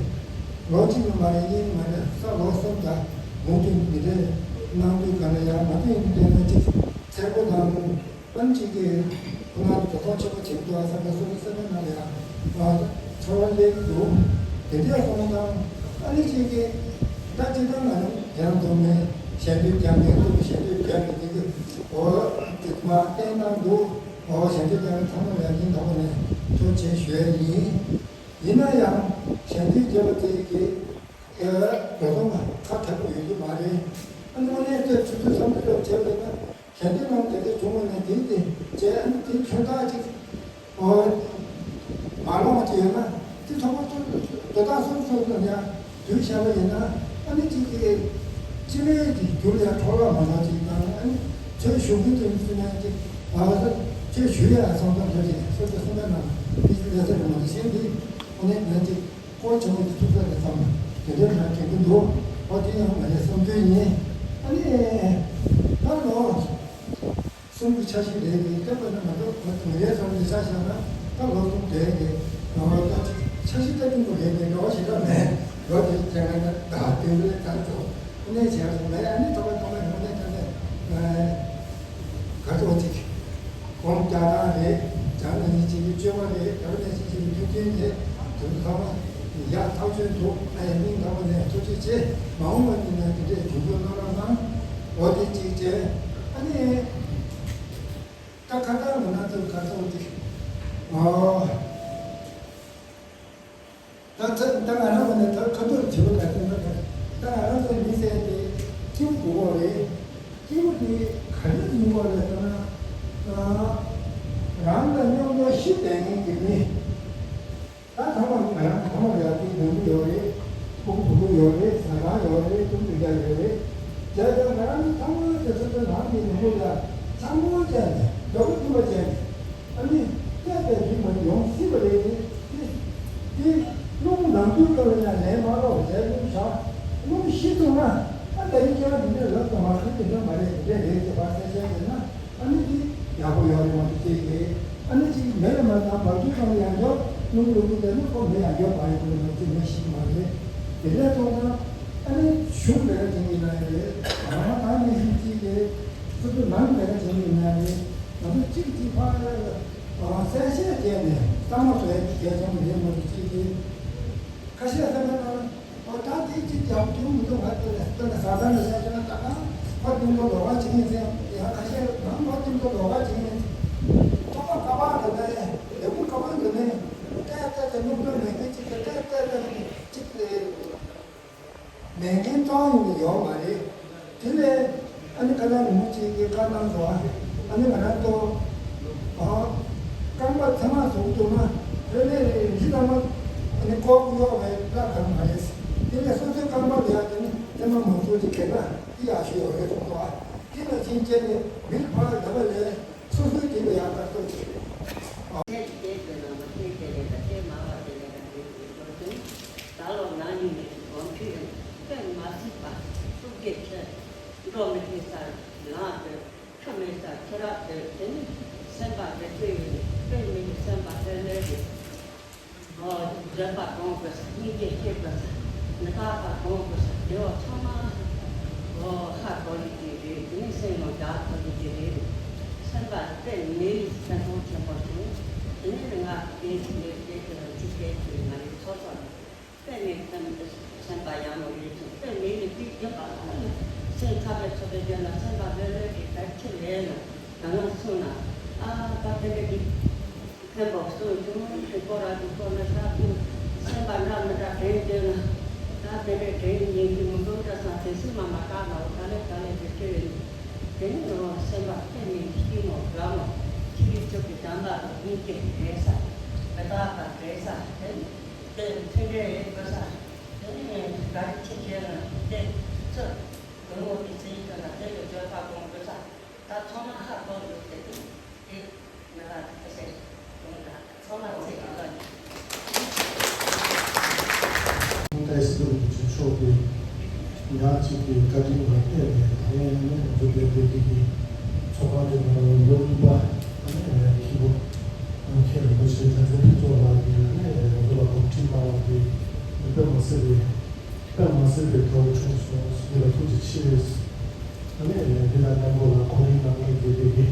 ལོ་གཅིག་ལ་མ་རེད། གཉིས་མ་རེད། ས་ལོ་གསུམ་དང་ལོ་བདུན་མི་རེད། གནང་དུས་ག་ལ་ཡང་མ་བསྟན་བསྟན་ན་ཅིག་ཚེ་སྒོ་དང་། ཨ་ནི་གཅིག་གིས་ཁོ་ན་ཚོ་ཐོག་ཆེན་པོ་བྱེད་འདུག་ཨ་ས་ག་སོ་སོ་ས་ག་ནང་ལ་ཡང་ཨ་ཚོར་བ་སླེབས་ཀྱི་འདུག་དེ་འདྲ་སོང་ཙང་ཨ་ནི་གཅིག་གིས་ད་ཅི་ལྟར་ང་རང་རྒྱང་དུ་མེད་ཞལ་འདོན་རྒྱབ་ནས་ཐུགས་ཀྱི་ཞལ་འདོན་རྒྱབ་ནས་དེ་གི་འོ་དེ་མ་བསྟན་གནང་འདུག་འོ་ཞལ་འདོན་རྒྱབ་ནས་ཚང་མ་ལ་ཡིན་ཐོག་ནས་ཐུགས་རྗེ་ཆེ་ཞུ་ཡ་ཡིན། ཡིན་ན་ཡང་ཞལ་འདོན་རྒྱབ་པ་དེ་གི་ཨ་འགྲོ་སོང་ཁ་ཐབས་ཡོད་ཀྱི་མ་རེད། ཨ་ནི་དངོས་གནས་དེ་ཆུ་ཚོད་བསམ་ཚུལ་ལ་བྱས་པ་ཡིན་ན། གལ་ཏེ་ནང་དེ་འདྲ་བྱུང་བ་ན་དེ་དེ་བྱས་ཨ་ནི་དེ་ཁྱོད་དག་ཅིག་ཨོ་མ་ལོངས་ཅིག་ཡོད་ན་དེ་ཚང་མ་ཚོ་དོ་བདག་སོ་སོ་སོ་ཡང་དུས་ བཤད་པ་ཡིན་ན་ཨ་ནི་ཅིག་གི་སྤྱི་ལོའི་གི་རྒྱུར་ཡང་འཕྲོ་བརླག་མ་གཏོགས་ཅིག་དང་ཨ་ནི་ཆོས་ཞུ་གི་དོན་ཚུལ་ནས་ཅིག་ཨ་ཆོས་ཞུ་ཡ་སོང་ཙང་ཁྱོད་ཀྱིས་སོ་སོ་གསུང་པའི་ནང་ལ་དེ་ལས་ཟེར་མ་གཏོགས་གཞན་དེ་ཁོ་ནས་ང་ཅིག་སྐོར་བྱུང་བའི་ཐུགས་ས་ལ་བསམ་དེ་འདྲའི་ནང་དྲན་གི་འདུག་ཨོ་དེ་ཡང་ང་ལས་བསམ་ཚུལ་ཡིན། ཨ་ནི་ད་ལོ། གསུམ་གྱི་འཆར་གཞི་རེད་དེ་སྐབས་ན་ང་ཚོ་ང་རའི་བསམ་འདི་ཆ་བཞག་ན་ད་ལོ་གསུམ་དེ་གི་ང་བ་ད་འཆར་གཞི་ལྟ་གི་མོ་རེད་དེ་འགྲོ་བ་ཞིག་ལ་མེད་ལོ་དེ་དེ་ང་ད་དེ་འདྲའི་ད་ཚོ་གནས་བྱས་སོང་ལས་ཨ་ནི་ཐོག་མ་ཐོག་མ་ཡོང་ནས་ད་ནས་ག་ཚོད་ཅིག་གོང་རྒྱ་ཐང་རེད། བྱང་ན་ནི་ཅིག་གི་བཅོས་མ་རེད། དེ་ནས་ཅིག་ཅིག་གི་ཐུགས་རྗེ་རེད། དེ་ཚོ་ཚང་མ་ཡག་ཐག་ཆོད་འདུག་ཨ་ཡ་སྙིང་ཐག་པ་ནས་ཐུགས་རྗེ་ཆེ། མ་འོངས་པ་ནི་ན་དེ་འདྲའི་དུས་འགོ་གནང་རོགས་གནང་། འོ་དེ་གཅིག་བྱས། ཨ་ནི་ད་ཁ་བཏང་ངོ་ན་ཚོ་ཁ་བཏང་དེ། ཨོ། ད་ཚ་ད་ང་རང་ངོ་ནས་ད་ཁ་ཐོར་བྱེད་པ་ག་ཚོད་ན་ད་ང་རང་ཚོ་མི་ཟེར་དེ་སྐྱིད་པོ་དགོས་པ་རེད། སྐྱིད་པོ་དེ་ག་རེ་ཡིན་པ་རེད་ཟེར་ན། རང་དང་མཉམ་དུ་ཤི་བསྡད་མཁན་གྱི་མི། ད་ཚང་མ་ང་རང་ཚང་མ་ལ་ཡག་པོ་ཡོང་གི་ཡོད་རེད། ཕྲུ་གུ་བུ་གུ་ཡོད་རེད། ཟ་ཁང་ཡོད་རེད། ཏུམ་ཏུ་རྒྱ་ཡོད་རེད། བྱས་ཙང་ང་རང་ཚང་མ་དེ་ཚོ་ཚོ་ནང་གི་ནུ་བོ་ལ་ཚང་མ་བྱས་ནས་མགྱོགས་པོ་ཐུབ་པ་བྱས་ནས་ཨ་ནི་བལྟས་པའི་རིགས་མ་ཡོང་སྲིད་པ་རེད། དེ་དེ་དེ་རླུང་ནང་དུ་བཀལ་བ་ཡང་ལན་མ་རོགས་བྱས་རླུང་བཞག་རླུང་ཤི་སོང་ན་ཨ་ད་རིང་ཁྱེད་རང་འདི་འདྲ་ལབ་དང་མ་ཤི་འདི་འདྲ་མ་རེད། འདི་འདྲ་རེད་ཅེས་པ་གསལ་བཤད་བྱས་ན། ཨ་ནི་དེ་ཡག་པོ་ཡོད་རེད་མ་གཏོགས་ཅིག་གིས་ཨ་ནི་ཅིག་མེད་ལ་མ་ཐག་བར་དུ་ཙམ་ཡང་འཇོག་སྣུམ་ལུག་གུ་དེ་ནི་ཁོ་མེད་ཡང་འཇོག་པ་ཡོད་དགོས་མ་གཏོགས་ཅིག་མེད་ཤེས་ཀྱི་མ་རེད། དེ་འདྲ་སོང་ཙང་ཨ་ནི་གཞུང་ལས་ཀ་བྱེད་མཁན་ཡིན་ན་ཡང་རེད། རང་དབང་དང་མི་གཞུང་གཅིག་གིས་སོ་སོའི་ནང་ལས་ཀ་བྱེད་མཁན་ཡིན་ན་ཡང་རེད། ང་ཚོ་གཅིག་གཅིག་ཕར་གསལ་བཤད་བྱས་ནས་གཙང་མ་བཟོ་ཡ་གལ་ཆེན་པོ་རེད་མ་གཏོགས་ཅིག་གིས་ཁ་ཤས་བསམ་པ་ན། ཨོ་ད་དེ་གཅིག་ཀྱང་དུས་མི་འདུག་ང་ལྟོས་ནས་ལྟོས་ནས་ཟ་ཟ་ནས་བཤད་ཤེས་ན་ད་གང་ཕར་ཐིམ་ཐོ་ལོག་པ་བྱེད་ངེས་ཟེར་ཡང་ཁ་ཤས་རང་ཕར་ཐིམ་ཐོ་ལོག་པ་བྱེད་ངེས་ཐོག་པ་ཀ་པ་རེད་ད་ལས་ལས་ཁུངས་ཀ་པ་འདི་ནས་ཏེ་ཏེ་ཏེ་སྣུམ་སྣུམ་མེད་མཁན་གཅིག་གིས་ཏེ་ཏེ་ཏེ་གཅིག་ལས་མེད་མཁན་གཏོང་ཡོང་གི་ཡོད་མ་རེད། དེ་ལས་ཨ་ནི་ཁ་ན་མི་མོ་གཅིག་གིས་བཀའ་གནང་སོང་། ཨ་ནི་ང་རང་ཚོ་ཨ་རྐང་པ་ཚང་མ་བཟུང་ཐུབ་ན་རེ་ལས་རེ་རེ་ཚང་མ་ཨ་ནི་ལྐོག་གཡོག་བའི་བླ་གང་མ་རེད། དེ་ལས་སོ་སོའི་རྐང་པ་ལ་ཡང་དེ་ནི་ཚང་མ་མང་ཚོགས་ཀྱིས་གལ་ན་དེ་ཡག་ཤོས་ཡོད་རེད་གསུངས་སོང་། དེ་ལ་ཕྱིན་ཆད་ནས་མི་ཕར་ལ་བ་ལས་སོ་སོའི་དེ་ལ་ཡག་ལྟར་སྟོན་ཅིག་རེད། ཨ་ནི་དེ་དེ་ནང་ལ་དེ་དེ་ལས་ཀ་དེ་མ་བ་དེ་ལས་ཀ་དེ་དེ་ལོ་དེ་ད་ལོ་ན་ནིང་ནས་སྒོམ་ཁྲིད་དཔེ་མ་སྲིད་པ་ཐུགས་དགྱེས་ཆེ། འགྲོ་མི་ཤེས་ས་ལངས་ཏེ་ཁྲི་མེད་ས་ཁྱི་རབས་ཏེ་དེ་ནི་སེམས་པ་དེ་ཆེ་ཡོད་ནས་དཔེ་མི་གི་སེམས་པ་དེ་ལས་ཀྱི་ཨོ་བརྗོད་པ་གཏོང་དགོས་ས་སྙིང་རྗེ་སྐྱེ་དགོས་ས་མི་རྟག་པ་གཏོང་དགོས་ས་དེ་བ་ཚང་མ་ཨོ་ཧ་གོ་ཡི་དེ་རེད། དེ་ནི་སེམས་ནང་རྒྱ་ཐོག་གི་དེ་རེད། སེམས་པ་དཔེ་མི་གི་སེམས་ཁོང་ཆེན་པོ་བྱུང་། དེ་ནི་ང་དེ་ཞིག་ལས་དེ་དེ་ལ་འཇིགས་སྐད་ཀྱི་ང་རེ་ཚོར་སོང་། དཔེ་མེད་སེམས་སེམས་པ་ཡང་མོ་ཡོད་ཅིང་དཔེ་མེད་ནི་དཔེ་བརྒྱབ་པ་ལ་ནི་སེམས་ཁ་བའི་ཚོ་བའི་རྒྱབ་ན་སེམས་པ་ལྷོད་ལྷོད་ཀྱི་གར་ཁྱེར་ལས་ན་ང་ང་སོང་ན་ཨ་ད་དེ་འདྲ་གི་མཁན་པོ་སོང་བྱུང་དེ་སྐོར་ར་དུ་སྐོར་ན་ཤ་ཁུ་སེམས་པ་འདྲ་མི་འདྲ་དྲན་དེ་ན་ད་དེ་འདྲ་དྲན་ཡིན་གྱི་མི་འདུག་ད་སང་དེ་སེམས་མ་མ་བཏང་ན་འོ་ད་ལས་ད་ལས་དེ་སྐྱོ་ཡིན། དེ་ནི་ངོ་སེམས་པ་དཔེ་མེད་ཀྱི་མོ་ར་མོ་ཁྱི་རིགས་ཚོ་གི་དམ་པ་ལ་སྙིང་རྗེ་དྲན་ས་མི་རྟག་པ་དྲན་ས་དེ་ནི། དེ་མཐུན་འབྲེལ་ཡོད་དགོས་ས། དེ་ནི་ག་རེ་ཆེ་ཆེ་ན་དེ་ཚོ་དོན་ངོ་མི་ཚེ་ཡིན་ན་དེ་ལ་བརྗོད་པ་གཏོང་དགོས་ས། ད་ཚང་མ་ཧ་གོ་འདུག་དེ་དུས་དེ་ང་ལ་དེ་ཟེར་དུང་ད་ཚང་མ་ཚེ་གི་ལ་ནི། ཏའི་སི་རིན་པོ་ཆེ་མཆོག་གིས་ཡང་གཅིག་གི་བཀའ་དྲིན་ལ་བརྟེན་ནས་ད་ཡང་ནས་འཛུགས་པའི་བོད་ཀྱི་ཚོགས་ཁང་དེ་ནང་ལོ་གཉིས་པ་ནས་མཁན་པོ་མཁན་རིན་པོ་ཆེ་གྲགས་འཛིན་ཕུན་ཚོགས་ལགས་ཀྱིས་ནས་ང་ཚོ་ལ་གོ་སྒྲིག་གནང་བ་དེ་དཔེ་མ་སྲིད་པའི། དཔེ་མ་སྲིད་པའི་དགའ་བོ་བྱུང་སོང་། འདི་ལ་ཐུགས་རྗེ་ཆེ། ཨ་ནི་འདི་དང་མཉམ་པོ་ལ་གོ་སྒྲིག་གནང་མཁན་གྱི་དེ་གི་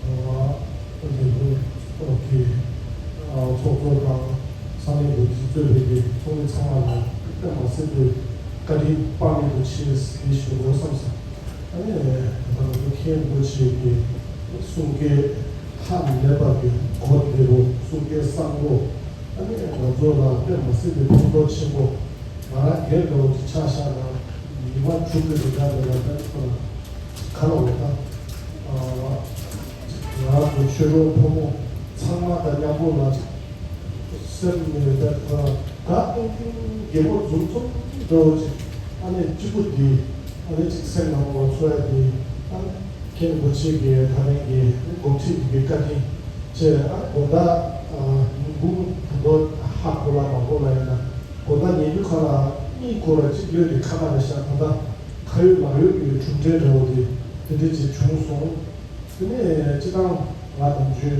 ཨ་འདི་ཚོ་གི་ཚོགས་གཙོ་དང་ས་གནས་འགོ་ཁྲིད་གཙོས་པའི་གི་ཚོགས་མི་ཚང་མ་ལ་དཔེ་མ་སྲིད་པའི་བཀའ་དྲིན་དཔག་མེད་དུ་ཆེ་ཞེས་ཞུ་དགོས་བསམ་སོང་། ཨ་ནི་ད་ལྟ་མཁན་རིན་པོ་ཆེ་གི་གསུང་སྐད་ཧ་ལས་པ་གི་གོ་བདེ་པོ། གསུང་སྐད་གསལ་པོ། ཨ་ནི་ང་ཚོ་ལ་དཔེ་མ་སྲིད་པའི་ཕན་ཐོགས་ཆེན་པོ། ང་རང་སྒེར་འདྲ་བོ་ཅིག་ཆ་བཞག་ན་ཉི་མ་དྲུག་གི་རིང་ག་ལ་ལ་ད་ཁོ་ལ་ཁ་ལོ་བ་ད་ང་རང་ཚོ་ཆོས་གྲོགས་ཕོ་མོ་ཚང་མ་དང་མཉམ་པོ་ལ་སེམས་ནས་ད་ཁོ་ལ་ད་ཏིང་ཏིང་རྒྱལ་པོ་འཛུམ་འཛུམ་ སྤྲོ་བོ་ཅིག་ཨ་ནི་གཅིག་པུ་འདི་ཨ་ནི་ཅིག་སེམས་ནང་ལ་ཚོར་ཡ་འདི་ཨ་ནི་མཁན་རིན་པོ་ཆེ་གི་ད་ལན་གྱི་འགོ་ཁྲིད་ཀྱི་བཀའ་དྲིན་ཆེ། ཨ་ནི་དགོང་དག་ཉིན་གུང་ད་དུང་ཧ་གོ་ལ་མ་གོ་ལ་ཡིན་ན་དགོང་དག་ཉལ་རྒྱུ་ཁ་ལ་གཉིད་ཁུག་ལ་གཅིག་ལོས་དེ་ཁ་ལ་རེ་བཞག་ད་ལྟ་ཁ་ཡོད་ལག་ཡོད་ཀྱི་གྲུབ་འབྲས་འདྲ་བོ་དེ་དེ་འདྲ་ཅིག་བྱུང་སོང་། དེ་ནས་སྤྱི་བཏང་ང་ནམ་རྒྱུན་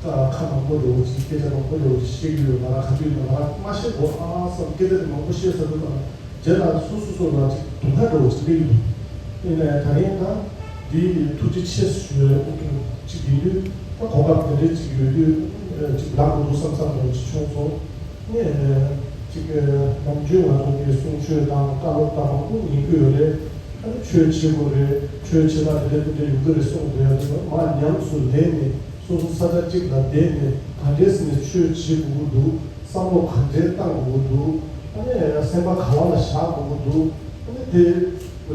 ད་ཁ་མང་པོ་འདྲ་བོ་ཅིག་སྐད་ཆ་མང་པོ་འདྲ་བོ་ཅིག་བཤད་ཀྱི་ཡོད། ང་རང་ག་དུས་ཡིན་ན་ང་རང་མ་བཤད་དགོས་ཨ་བསམ་སྐད་ཆ་དེ་མང་པོ་བཤད་ས་འདུག་ད་རྗེས་ལ་སོ་སོ་སོ་ལ་ཅིག་དུང་ཁ་འདྲ་བོ་ཅིག་སླེབས་ཀྱི་འདུག་ཡིན་ནའི་ད་རིང་ད་འདིའི་ཐུགས་རྗེ་ཆེ་ཞུ་བའི་དབུ་ཀྲུང་ཅིག་ཡིན་དུས་ད་གོ་སྐབས་དེ་འདྲས་ཅིག་ཡོད་དུས་ཅིག་ལབ་དགོས་འདུག་བསམ་བསམ་འདྲ་བོ་ཅིག་བྱུང་སོང་། ནས་ཅིག་ནམ་རྒྱུན་ང་ཚོ་གི་གསུང་ཆོས་དང་བཀའ་སློབ་དང་མང་པོ་ཉན་གྱི་ཡོད་རེད། ཨ་ནི་ཆོས་བྱེད་དགོས་རེད། ཆོས་བྱེད་སྟངས་དེ་འདྲ་དེ་འདྲ་ཡོང་གི་རེད་གསུངས་འདུག་ཡ་དེ་མར་ཉམས་སུ་ལེན་ནས་སོ་སོ་ས་ཆ་གཅིག་ལ་བསྡད་ནས་ག་འདྲས་ནས་ཆོས་བྱེད་དགོས་ཀྱི་འདུག་བསམ་བློ་ག་འདྲས་བཏང་དགོས་ཀྱི་འདུག་ཨ་ནི་སེམས་པ་ག་བ་ལ་བཞག་དགོས་ཀྱི་འདུག་ཨ་ནི་དེ་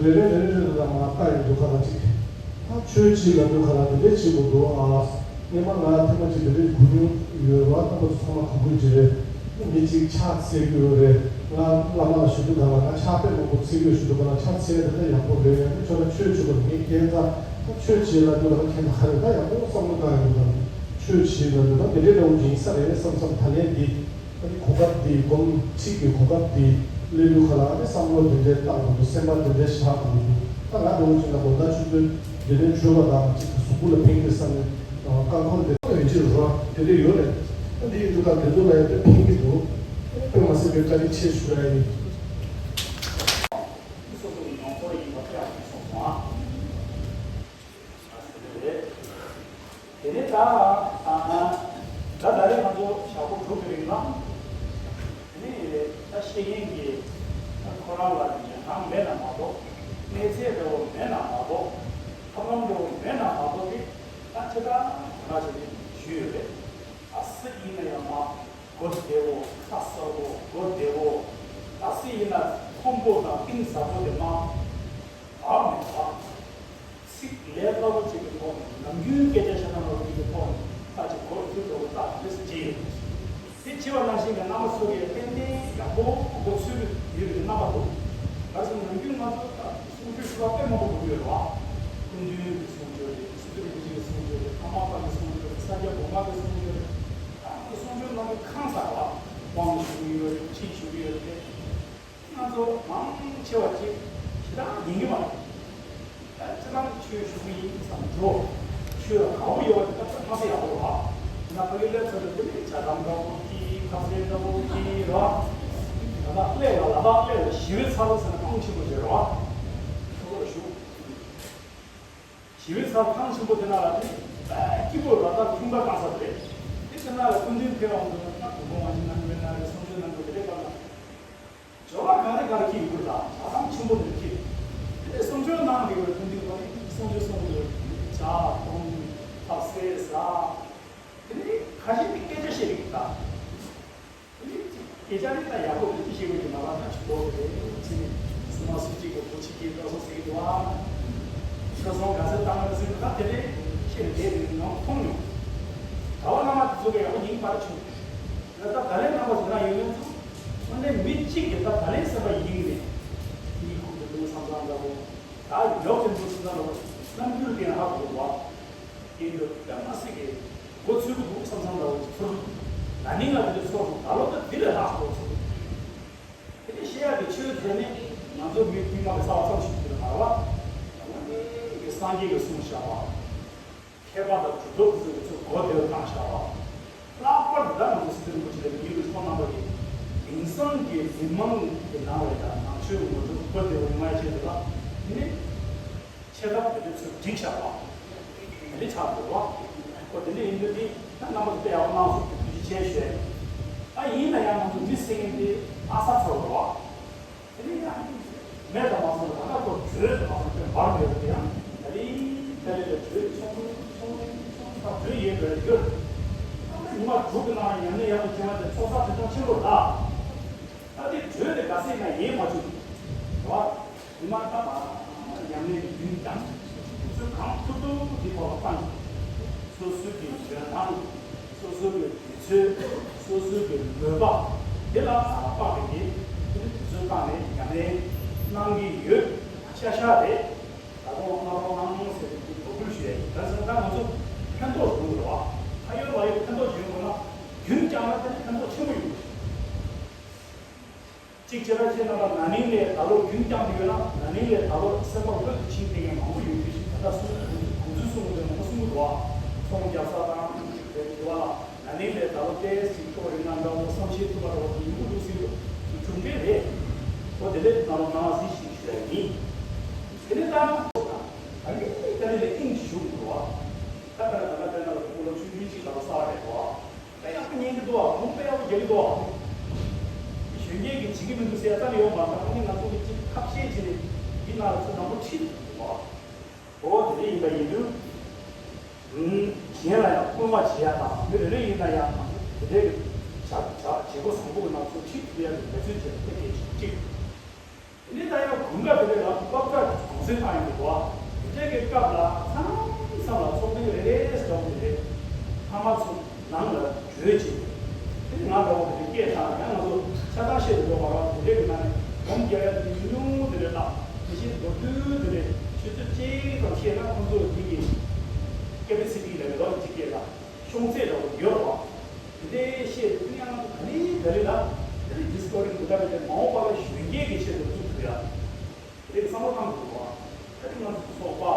རེ་རེ་རེ་རེ་རེ་ལ་མར་བལྟ་ཡོང་དུས་ག་ལ་ཅིག་ད་ཆོས་བྱེད་ལ་འདུག་ག་ལ་དེ་འདྲས་བྱེད་དགོས་འདུག་ཨ། སྔོན་མ་ང་ཐེངས་མ་གཅིག་དེ་འདྲའི་གོ་མྱོང་ཡོད་པ་རྣམ་པ་ཚོ་ཚང་མ་གོ་གི་ཅིག་རེད། མི་གཅིག་ཕྱག་འཚལ་གྱི་ཡོད་རེད། ང་བླ་མ་ལ་ཞུ་དུས་ག་ལ་ང་ཕྱག་དཔེ་མང་པོ་འཚལ་གྱི་ཡོད་ཞུ་དུས་ག་ལ་ཕྱག་འཚལ་དེ་འདྲ་ཡག་པོ་རེད། ཡང་ན་ཁྱོད་ལ་ཆོས་བྱེད་པ་མི་སྐྱེ་ཙང་ད་ཆོས་བྱེད་ལ་འདུག་ལ་ཁྱེད་ལ་ཧ་རེ་ད་ཡག་པོ་བསམ་བློ་བཏང་ཡོད་ལ་ཆོས་བྱེད་ལ་འདུག་ད་དེ་འདྲའི་འདྲ་བོ་ཡིན་ས་རེད་བསམ་བསམ་ད་ལན་འདི། ཨ་ནི་གོ་སྐབས་འདི་སྒོམ་ཁྲིད་ཀྱི་གོ་སྐབས་འདི་སླེབས་དུས་ཁ་ལ་ཨ་ནི་བསམ་བློ་འདི་འདྲའི་བཏང་དགོས་འདུག་སེམས་པ་འདི་འདྲའི་བཞག་དགོས་འདུག་ད་ང་འདྲ་བོ་ཅིག་ལ་དགོང་དག་ཆུ་ཚོད་འདི་འདྲའི་བྱོས་པ་དང་ཅིག་གཟུགས་པོ་ལ་ཕན་གྱི་བསམ་ནས་རྐང་འཁོར་འདི་ཡོད་ཅིག་རོ་དེ་འདྲ་ཡོད་རེད། ཨ་འདི་ཡིན་དུས་ད་འདི་ཚོ་ལ་ཡང་དཔེ་ཕན་གྱི་འདུག་ཨ་ནི་དཔེ་མ་སྲིད་པའི་བཀའ་དྲིན་ཆེ་ཞུ་ཡ་ཡིན། སོ་སོ་གི་མྱོང་ཚོར་ཡིན་པ་ཁྱབ་སོང་སོང་ཨ། དེ་ནས་ད་ད་ད་རེས་ང་ཚོ་ཞག་པོ་དྲུག་གི་རིང་ལ་དེ་ནས་ད་ཤེས་མཁན་གྱི་ད་ཁོ་རང་ལ་ཉན་སྟངས་མེད་ན་མ་གཏོགས་གནས་ཚད་འདྲ་བོ་མེད་ན་མ་གཏོགས་ཐབས་ལམ་འདྲ་བོ་མེད་ན་མ་གཏོགས་དེ་ད་ཁྱེད་ད་ག་ཞིག་ནས་ཞུས་ཡོད་རེད། ཨ་སྲིད་ཡིན་ན་ཡང་མ་གོ་བདེ་བོ་ཁ་གསལ་བོ་གོ་བདེ་བོ་ཨ་སྲིད་ཡིན་ན་ཁོམ་པོ་དང་གཏིང་ཟབ་པོ་དེ་མ་བག་མེད་པ། ཚིག་ལས་སླ་པོ་གཅིག་གི་ཐོག་ནས་ནམ་རྒྱུན་སྐད་ཆ་བཤད་སྟངས་ལ་གཅིག་གི་ཐོག་ནས་ད་ཅིག་གོ་རྒྱུ་འགྲོ་བ་ལྟ་འདི་སུ་བྱེད་ཡོད། དེ་བྱེད་པ་ནང་བཞིན་གྱི་རྣམ་པ་ཚོ་གིས་ཏན་ཏན་ཡག་པོ་གོ་ཚུལ་ཡོད་པའི་རྣམ་པ་འདུག་ག་རེ་ཟེར་ན་ནམ་རྒྱུན་ང་ཚོ་ད་གསུང་ཆོས་ཞུ་བ་དཔེ་མང་པོ་གོ་རྒྱུ་ཡོད་རེད་བ། སྐུ་མདུན་གྱི་གསུང་ཆོས་རེད། སི་ཏུ་རིན་པོ་ཆེ་གི་གསུང་ཆོས་རེད། ཀརྨ་པ་གི་གསུང་ཆོས་རེད། ས་སྐྱ་གོང་མ་གི་གསུང་ཆོས་རེད། ད་ང་ཚོ་གསུང་ཆོས་གནང་གི་ཁང་གསར་བ་དབང་ཞུ་གི་ཡོད་རེད། ཁྲིད་ཞུ་གི་ཡོད་རེད། ང་ཚོ་མང་ཆེ་བ་ཅིག་ཞེ་དྲག་ཡིན་གྱི་མ་རེད། ད་སྤྱིར་བཏང་གི་ཆོས་ཞུ་གི་ཡིན་བསམ་འགྲོ། ཆོས་ལ་དགའ་བོ་ཡོད་པ་དེ་ད་ཚོད་མ་ཚད་ཡག་པོ་རེད་བ། ཡིན་ན་ཕ་གི་སླེབས་ཚར་དུས་དེ་ནས་ཇ་དམ་འདྲ་པོ་གྱིས་ཁ་ཟས་འདྲ་པོ་གྱིས་རེད་བ། ད་ལྟ་སླེབས་ལ་ལ་དྭགས་སླེབས་ལ་ཞི་བའི་ཚལ་ཟེར་ན་ཨང་ཆེན་པོ་ཅིག་རེད་བ། ཁོ་ཚོ་ལ་ཞུ། ཞི་བའི་ཚལ་ཐང་ཆེན་པོ་དེ་ན་ལ་དེ་སྐྱིད་པོ་ལ་དྭགས་ཁྱུང་པ་བཏང་ས་རེད། དེ་དེ་ན་ལ་སྐུ་མདུན་ཕེབས་འོང་དུས་ན་དུ་མོ་བ་ཞིག་ན་ཉོས་ན་རེ་གསུང་ཆོས་གནང་དགོས་དེ་རེད་པ་ན། ཇོ་ལ་ག་རེ་ག་རེ་ཁྱི་ཡོད་ད་ལ་ཐང་ཆེན་པོ་དེ་ཁྱི། དེ་ནས་གསུང་ཆོས་གནང་དགོས་པའི་སྐུ་མདུན་པ་ནི་གསུང་ཆོས་གསུང་དགོས་ཇ་འཐུང་ཐབ་ཟས་ཟ། དེ་ནས་ཁ་ཤས་ཀྱི་སྐད་ཆ་བཤད་ཀྱི་ད། སྐད་ཆ་ནི་ད་ཡག་པོ་རེད་ཅེས་བཤད་དགོས་ཀྱི་མ་རེད། ད་ཆུ་ལོག་རེད་ཅེས་ནས་སུ་མ་སུ་གཅིག་གི་བུ་ཆིག་གིས་བཀའ་སྲུང་ཟེར་གྱི་འདུག་ཨ། བཀའ་སྲུང་ག་ཚོད་བཏང་ན་ཟེར་ད་དེ་འདྲའི་བཤད་ནས་བསྡད་ནས་ནང་མཐོང་མྱོང་། གྲྭ་པ་བླ་མ་དེ་ཚོ་གི་ཡག་པོ་ཡིན་པར་བྱུང་། ད་ད་ལན་རྣམ་པ་ཚོ་ན་ཡོད་མཁན་ཚོ་དངོས་གནས་མི་གཅིག་གིས་ད་ད་ལན་སེམས་པ་ཡིན་ནས་གཉིད་ཁུག་ཏུ་འདུག་བསམ་བསམ་འདྲ་པོ་ད་ཡོག་དེ་འདུག་སེམས་ཚང་ལ་རྣམ་འགྱུར་དེ་ཧ་གོ་བ། སྐྱེ་འགྲོ་ལ་མ་སྲིད་ཀྱི་འགོ་ཚུགས་ཀྱི་འདུག་བསམ་བསམ་འདྲ་བོ་ཅིག་ཚོར་འདུག་ན་ནིང་ལ་དེ་འདྲ་ཚོར་འདུག་ད་ལོ་ད་དེ་ལས་ལྷག་ཚོར་སོང་། དེ་ནས་བཤད་ཡག་གི་ཆོས་དེ་ནི་ང་ཚོ་མི་དཀྱུས་མ་གི་རྩ་བ་ཙམ་ཞིག་དེ་མ་རེད་བ། དངོས་གནས་ཀྱི་སངས་རྒྱས་ཀྱིས་གསུངས་བཞག་པ། མཁས་པ་དང་གྲུབ་ཐོབ་ཀྱི་ཚོ་གོ་བདེ་བོ་བཏང་བཞག་པ། ལྷག་པར་དུ་ད་ང་ཚོ་སི་ཏུ་རིན་པོ་ཆེ་ལ་ཡིད་ལ་ཆོག་གནང་བ་ཡིན། དེང་སང་གི་མི་མང་གི་ནང་ལ་ཡང་ནང་ཆོས་ཀྱི་ངོ་སྤྲོད་གོ་བདེ་བོ་ཡོང་བ་ཆེད་དུ་ལ་དེ་ནི། ཆེ་ཐབས་དེ་འདྲ་ཚོས་བསྒྲིགས་བཞག་པ། དེ་འདྲ་ཆགས་འདུག་བ། ཨོ་དེ་འདྲ་ཡིན་དུས་དེ་ད་རྣམ་པ་ཚོ་དཔེ་ཡག་པོ་གནང་སོང་ཐུགས་རྗེ་ཆེ་ཞུ། ཨ་ཡིན་ན་ཡང་ང་ཚོ་མི་སེང་གེ་འདི་ཨ་ས་ཚ་བ་རེད་བ། དེ་ནས་ཡང་མེད་དང་མ་སོང་ལ་ད་ལྟ་ཁོ་བྲོས་དང་མ་སོང་དཔེ་འབར་མེད་པ་དེ་ཡང་ད་རིང་ད་རིང་ལ་བྲོས་ཆུང་ཆུང་ཆུང་ཆུང་ས་བྲོས་ཡོད་པའི་རྒྱུར། ད་ལྟ་ཉི་མ་དྲུག་གི་ནང་ལ་ཉམས་ལེན་ཡག་པོ་བྱུང་བ་དེ་ཚོགས་བསགས་དེ་ཙམ་ཆེན་པོ་རེད་ད། ད་དེ་བྲོས་དེ་ག་ཚད་ན་ཡེ་མ་བྱུང་། རེད་བ། མི་མང་ད་མ་ཉམས་ལེན་རྒྱུན་བསྐྱངས། དུས་ཚོད་གང་ཐུབ་ཐུབ་དེ་ཐོག་ལ་བཏང་། སོ་སོའི་གི་འཇོན་ཐང་། སོ་སོའི་གི་དུས་ཚོད། སོ་སོའི་གི་མོས་པ། དེ་ལ་དཔག་པའི་གི་དེ་ནི་དུས་ བཏང་ནས་ཉམས་ལེན་གནང་གི་ཡོད། ཤ་ཤ་རེད། ད་དུང་གནང་རོགས་གནང་ཟེར་ནས་འབོད་སྐུལ་ཞུ་ཡ་ཡིན། ད་ཟེར་ན་ད་ང་ཚོ་ཕན་ཐོགས་ཡོང་གི་རེད་བ། ད་ཡོད་ལ་ཡོད་ཕན་ཐོགས་ཡོང་དགོས་ན་རྒྱུན་བསྐྱངས་ན་དེ་ནི་ཕན་ཐོགས་ཆེན་པོ་ཡོང་གི་རེད། གཅིག་བྱས་ན་ཁྱེད་རྣམ་པ་ན་ནིང་ནས་ད་ལོ་རྒྱུན་བསྐྱངས་ཏེ་ཡོད་ན་ན་ནིང་ནས་ད་ལོ་སེམས་པ་སྔོན་དུ་ཕྱིན་བསྡད་མཁན་མང་པོ་ཡོད་རྒྱུ་ཞིག་ད་ལྟ་གསུང་གོང་ཚུལ་གསུང་གི་འདུག་མང་པོ་གསུང་གི་འདུག་ཨ། ཚོང་རྒྱག་ས་དང་དེ་འདྲ་བ་ལ། ན་ནིང་ལས་ད་ལོ་ཏོག་ཙམ་ཁྱོད་རིག་ན་འདྲ་བོ་བསམ་ཤེས་ཐུབ་པ་འདྲ་བོ་དེ་ཡིན་གྱི་འདུག་ཟེར་གྱི་འདུག་གྲུབ་འབྲས་རེད། འོ་དེ་འདྲ་གནང་རོགས་གནང་ཟེར་ཞིག་ཞུ་ཡ་ཡིན། དེ་ནས་ད་ང་ཚོ་དང་ད་ནི་ཏན་ཏན་ལས་དབྱིངས་ཞུགས་འདུག་བ། ད་ལྟ་ད་ལྟ་དཔེར་ན་ལ་ཕྲུ་གུ་ལོ་ཆུང་ཆུང་ཅིག་ད་ལོ་གསར་པ་རེད་འདུག་བ། དཔེ་ཡག་པོ་ཉན་གྱི་འདུག་བ། ཁོང་དཔེ་ཡག་པོ་རྒྱག་གི་འདུག་བ། གཞོན་སྐྱེས་ཀྱིས་བྱེད་ཀྱི་མི་འདུག་ཟེར་ཡ་ཙམ་ཡོད་མ་རེད། ད་ཁོང་གིས་ང་ཚོ་གི་ཅིག་ཐབས་ཤེས་བྱས་ནས་འདི་ནང་ལ་ཚོ་དང་པོ་ཁྲིད་འདུག་བ། འོ་དེ་འདྲ་ཡིན་པ་ཡིན་དུས། གཞན་ལ་ཡང་སྐུལ་མ་བྱེད་ཡ་དང་མི་རེ་རེ་ཡིན་ན་ཡང་དེ་འདྲའི་བྱ་བྱ་བྱེད་སྒོ་བཟང་པོ་གི་ནང་ཚུད་ཁྲིད་ཐུབ་ཡ་གི་འབད་བརྩོན་བྱེད་པ་དེ་གལ་ཆེན་པོ་གཅིག་དེ་ནས་ད་ཡང་དགུན་ཁ་དེ་འདྲའི་ལ་སློབ་གྲྭ་གོང་སེང་བཏང་ཡོང་གི་འདུག་བ། དེ་འདྲའི་གི་སྐབས་ལ་མཚམས་མཚམས་ལ་ཚོགས་ཐེངས་རེ་རེ་ཟེར་བ་དེ་འདྲའི་ཕ་མ་ཚོ་ནང་ལ་བྲོས་བྱས། དེ་ང་འདྲ་བོ་དེ་འདྲའི་སྐད་བཏང་ཡང་ང་ཚོ་ཆ་ཚང་བཤད་དུ་འགྲོ་བ་ར་དེ་འདྲའི་གི་ནང་ནས་སྒོམ་རྒྱག་ཡ་དེ་ཉུང་ཉུང་དེ་འདྲའི་ལ་དེ་བཞིན་མདོར་བསྡུས་དེ་འདྲའི་ཆུ་ཚོད་གཅིག་ཙམ་བཤད་ན་ཁོང་ཚོ་འདི་གི་ཀེ་པེ་སི་ཊི་ལ་རེ་རོགས་ཀྱི་སྐད་ལ་ཤོང་ཚད་འདྲ་བོ་ཡོད་ར་བ། དེ་འདྲའི་བཤད་དེ་ཡང་ག་ནས་ག་རེ་ལ་དེ་འདྲའི་ཌི་སི་ཀོ་རི་འདི་འདྲ་བའི་མ་འོངས་པ་ལ་གཞོན་སྐྱེས་ཀྱི་ཆེད་དུ་བཙུགས་ཐུབ་ཡ། དེ་བསམ་བློ་བཏང་དགོས་པ། ད་དེ་ང་ཚོ་ཚོགས་པ།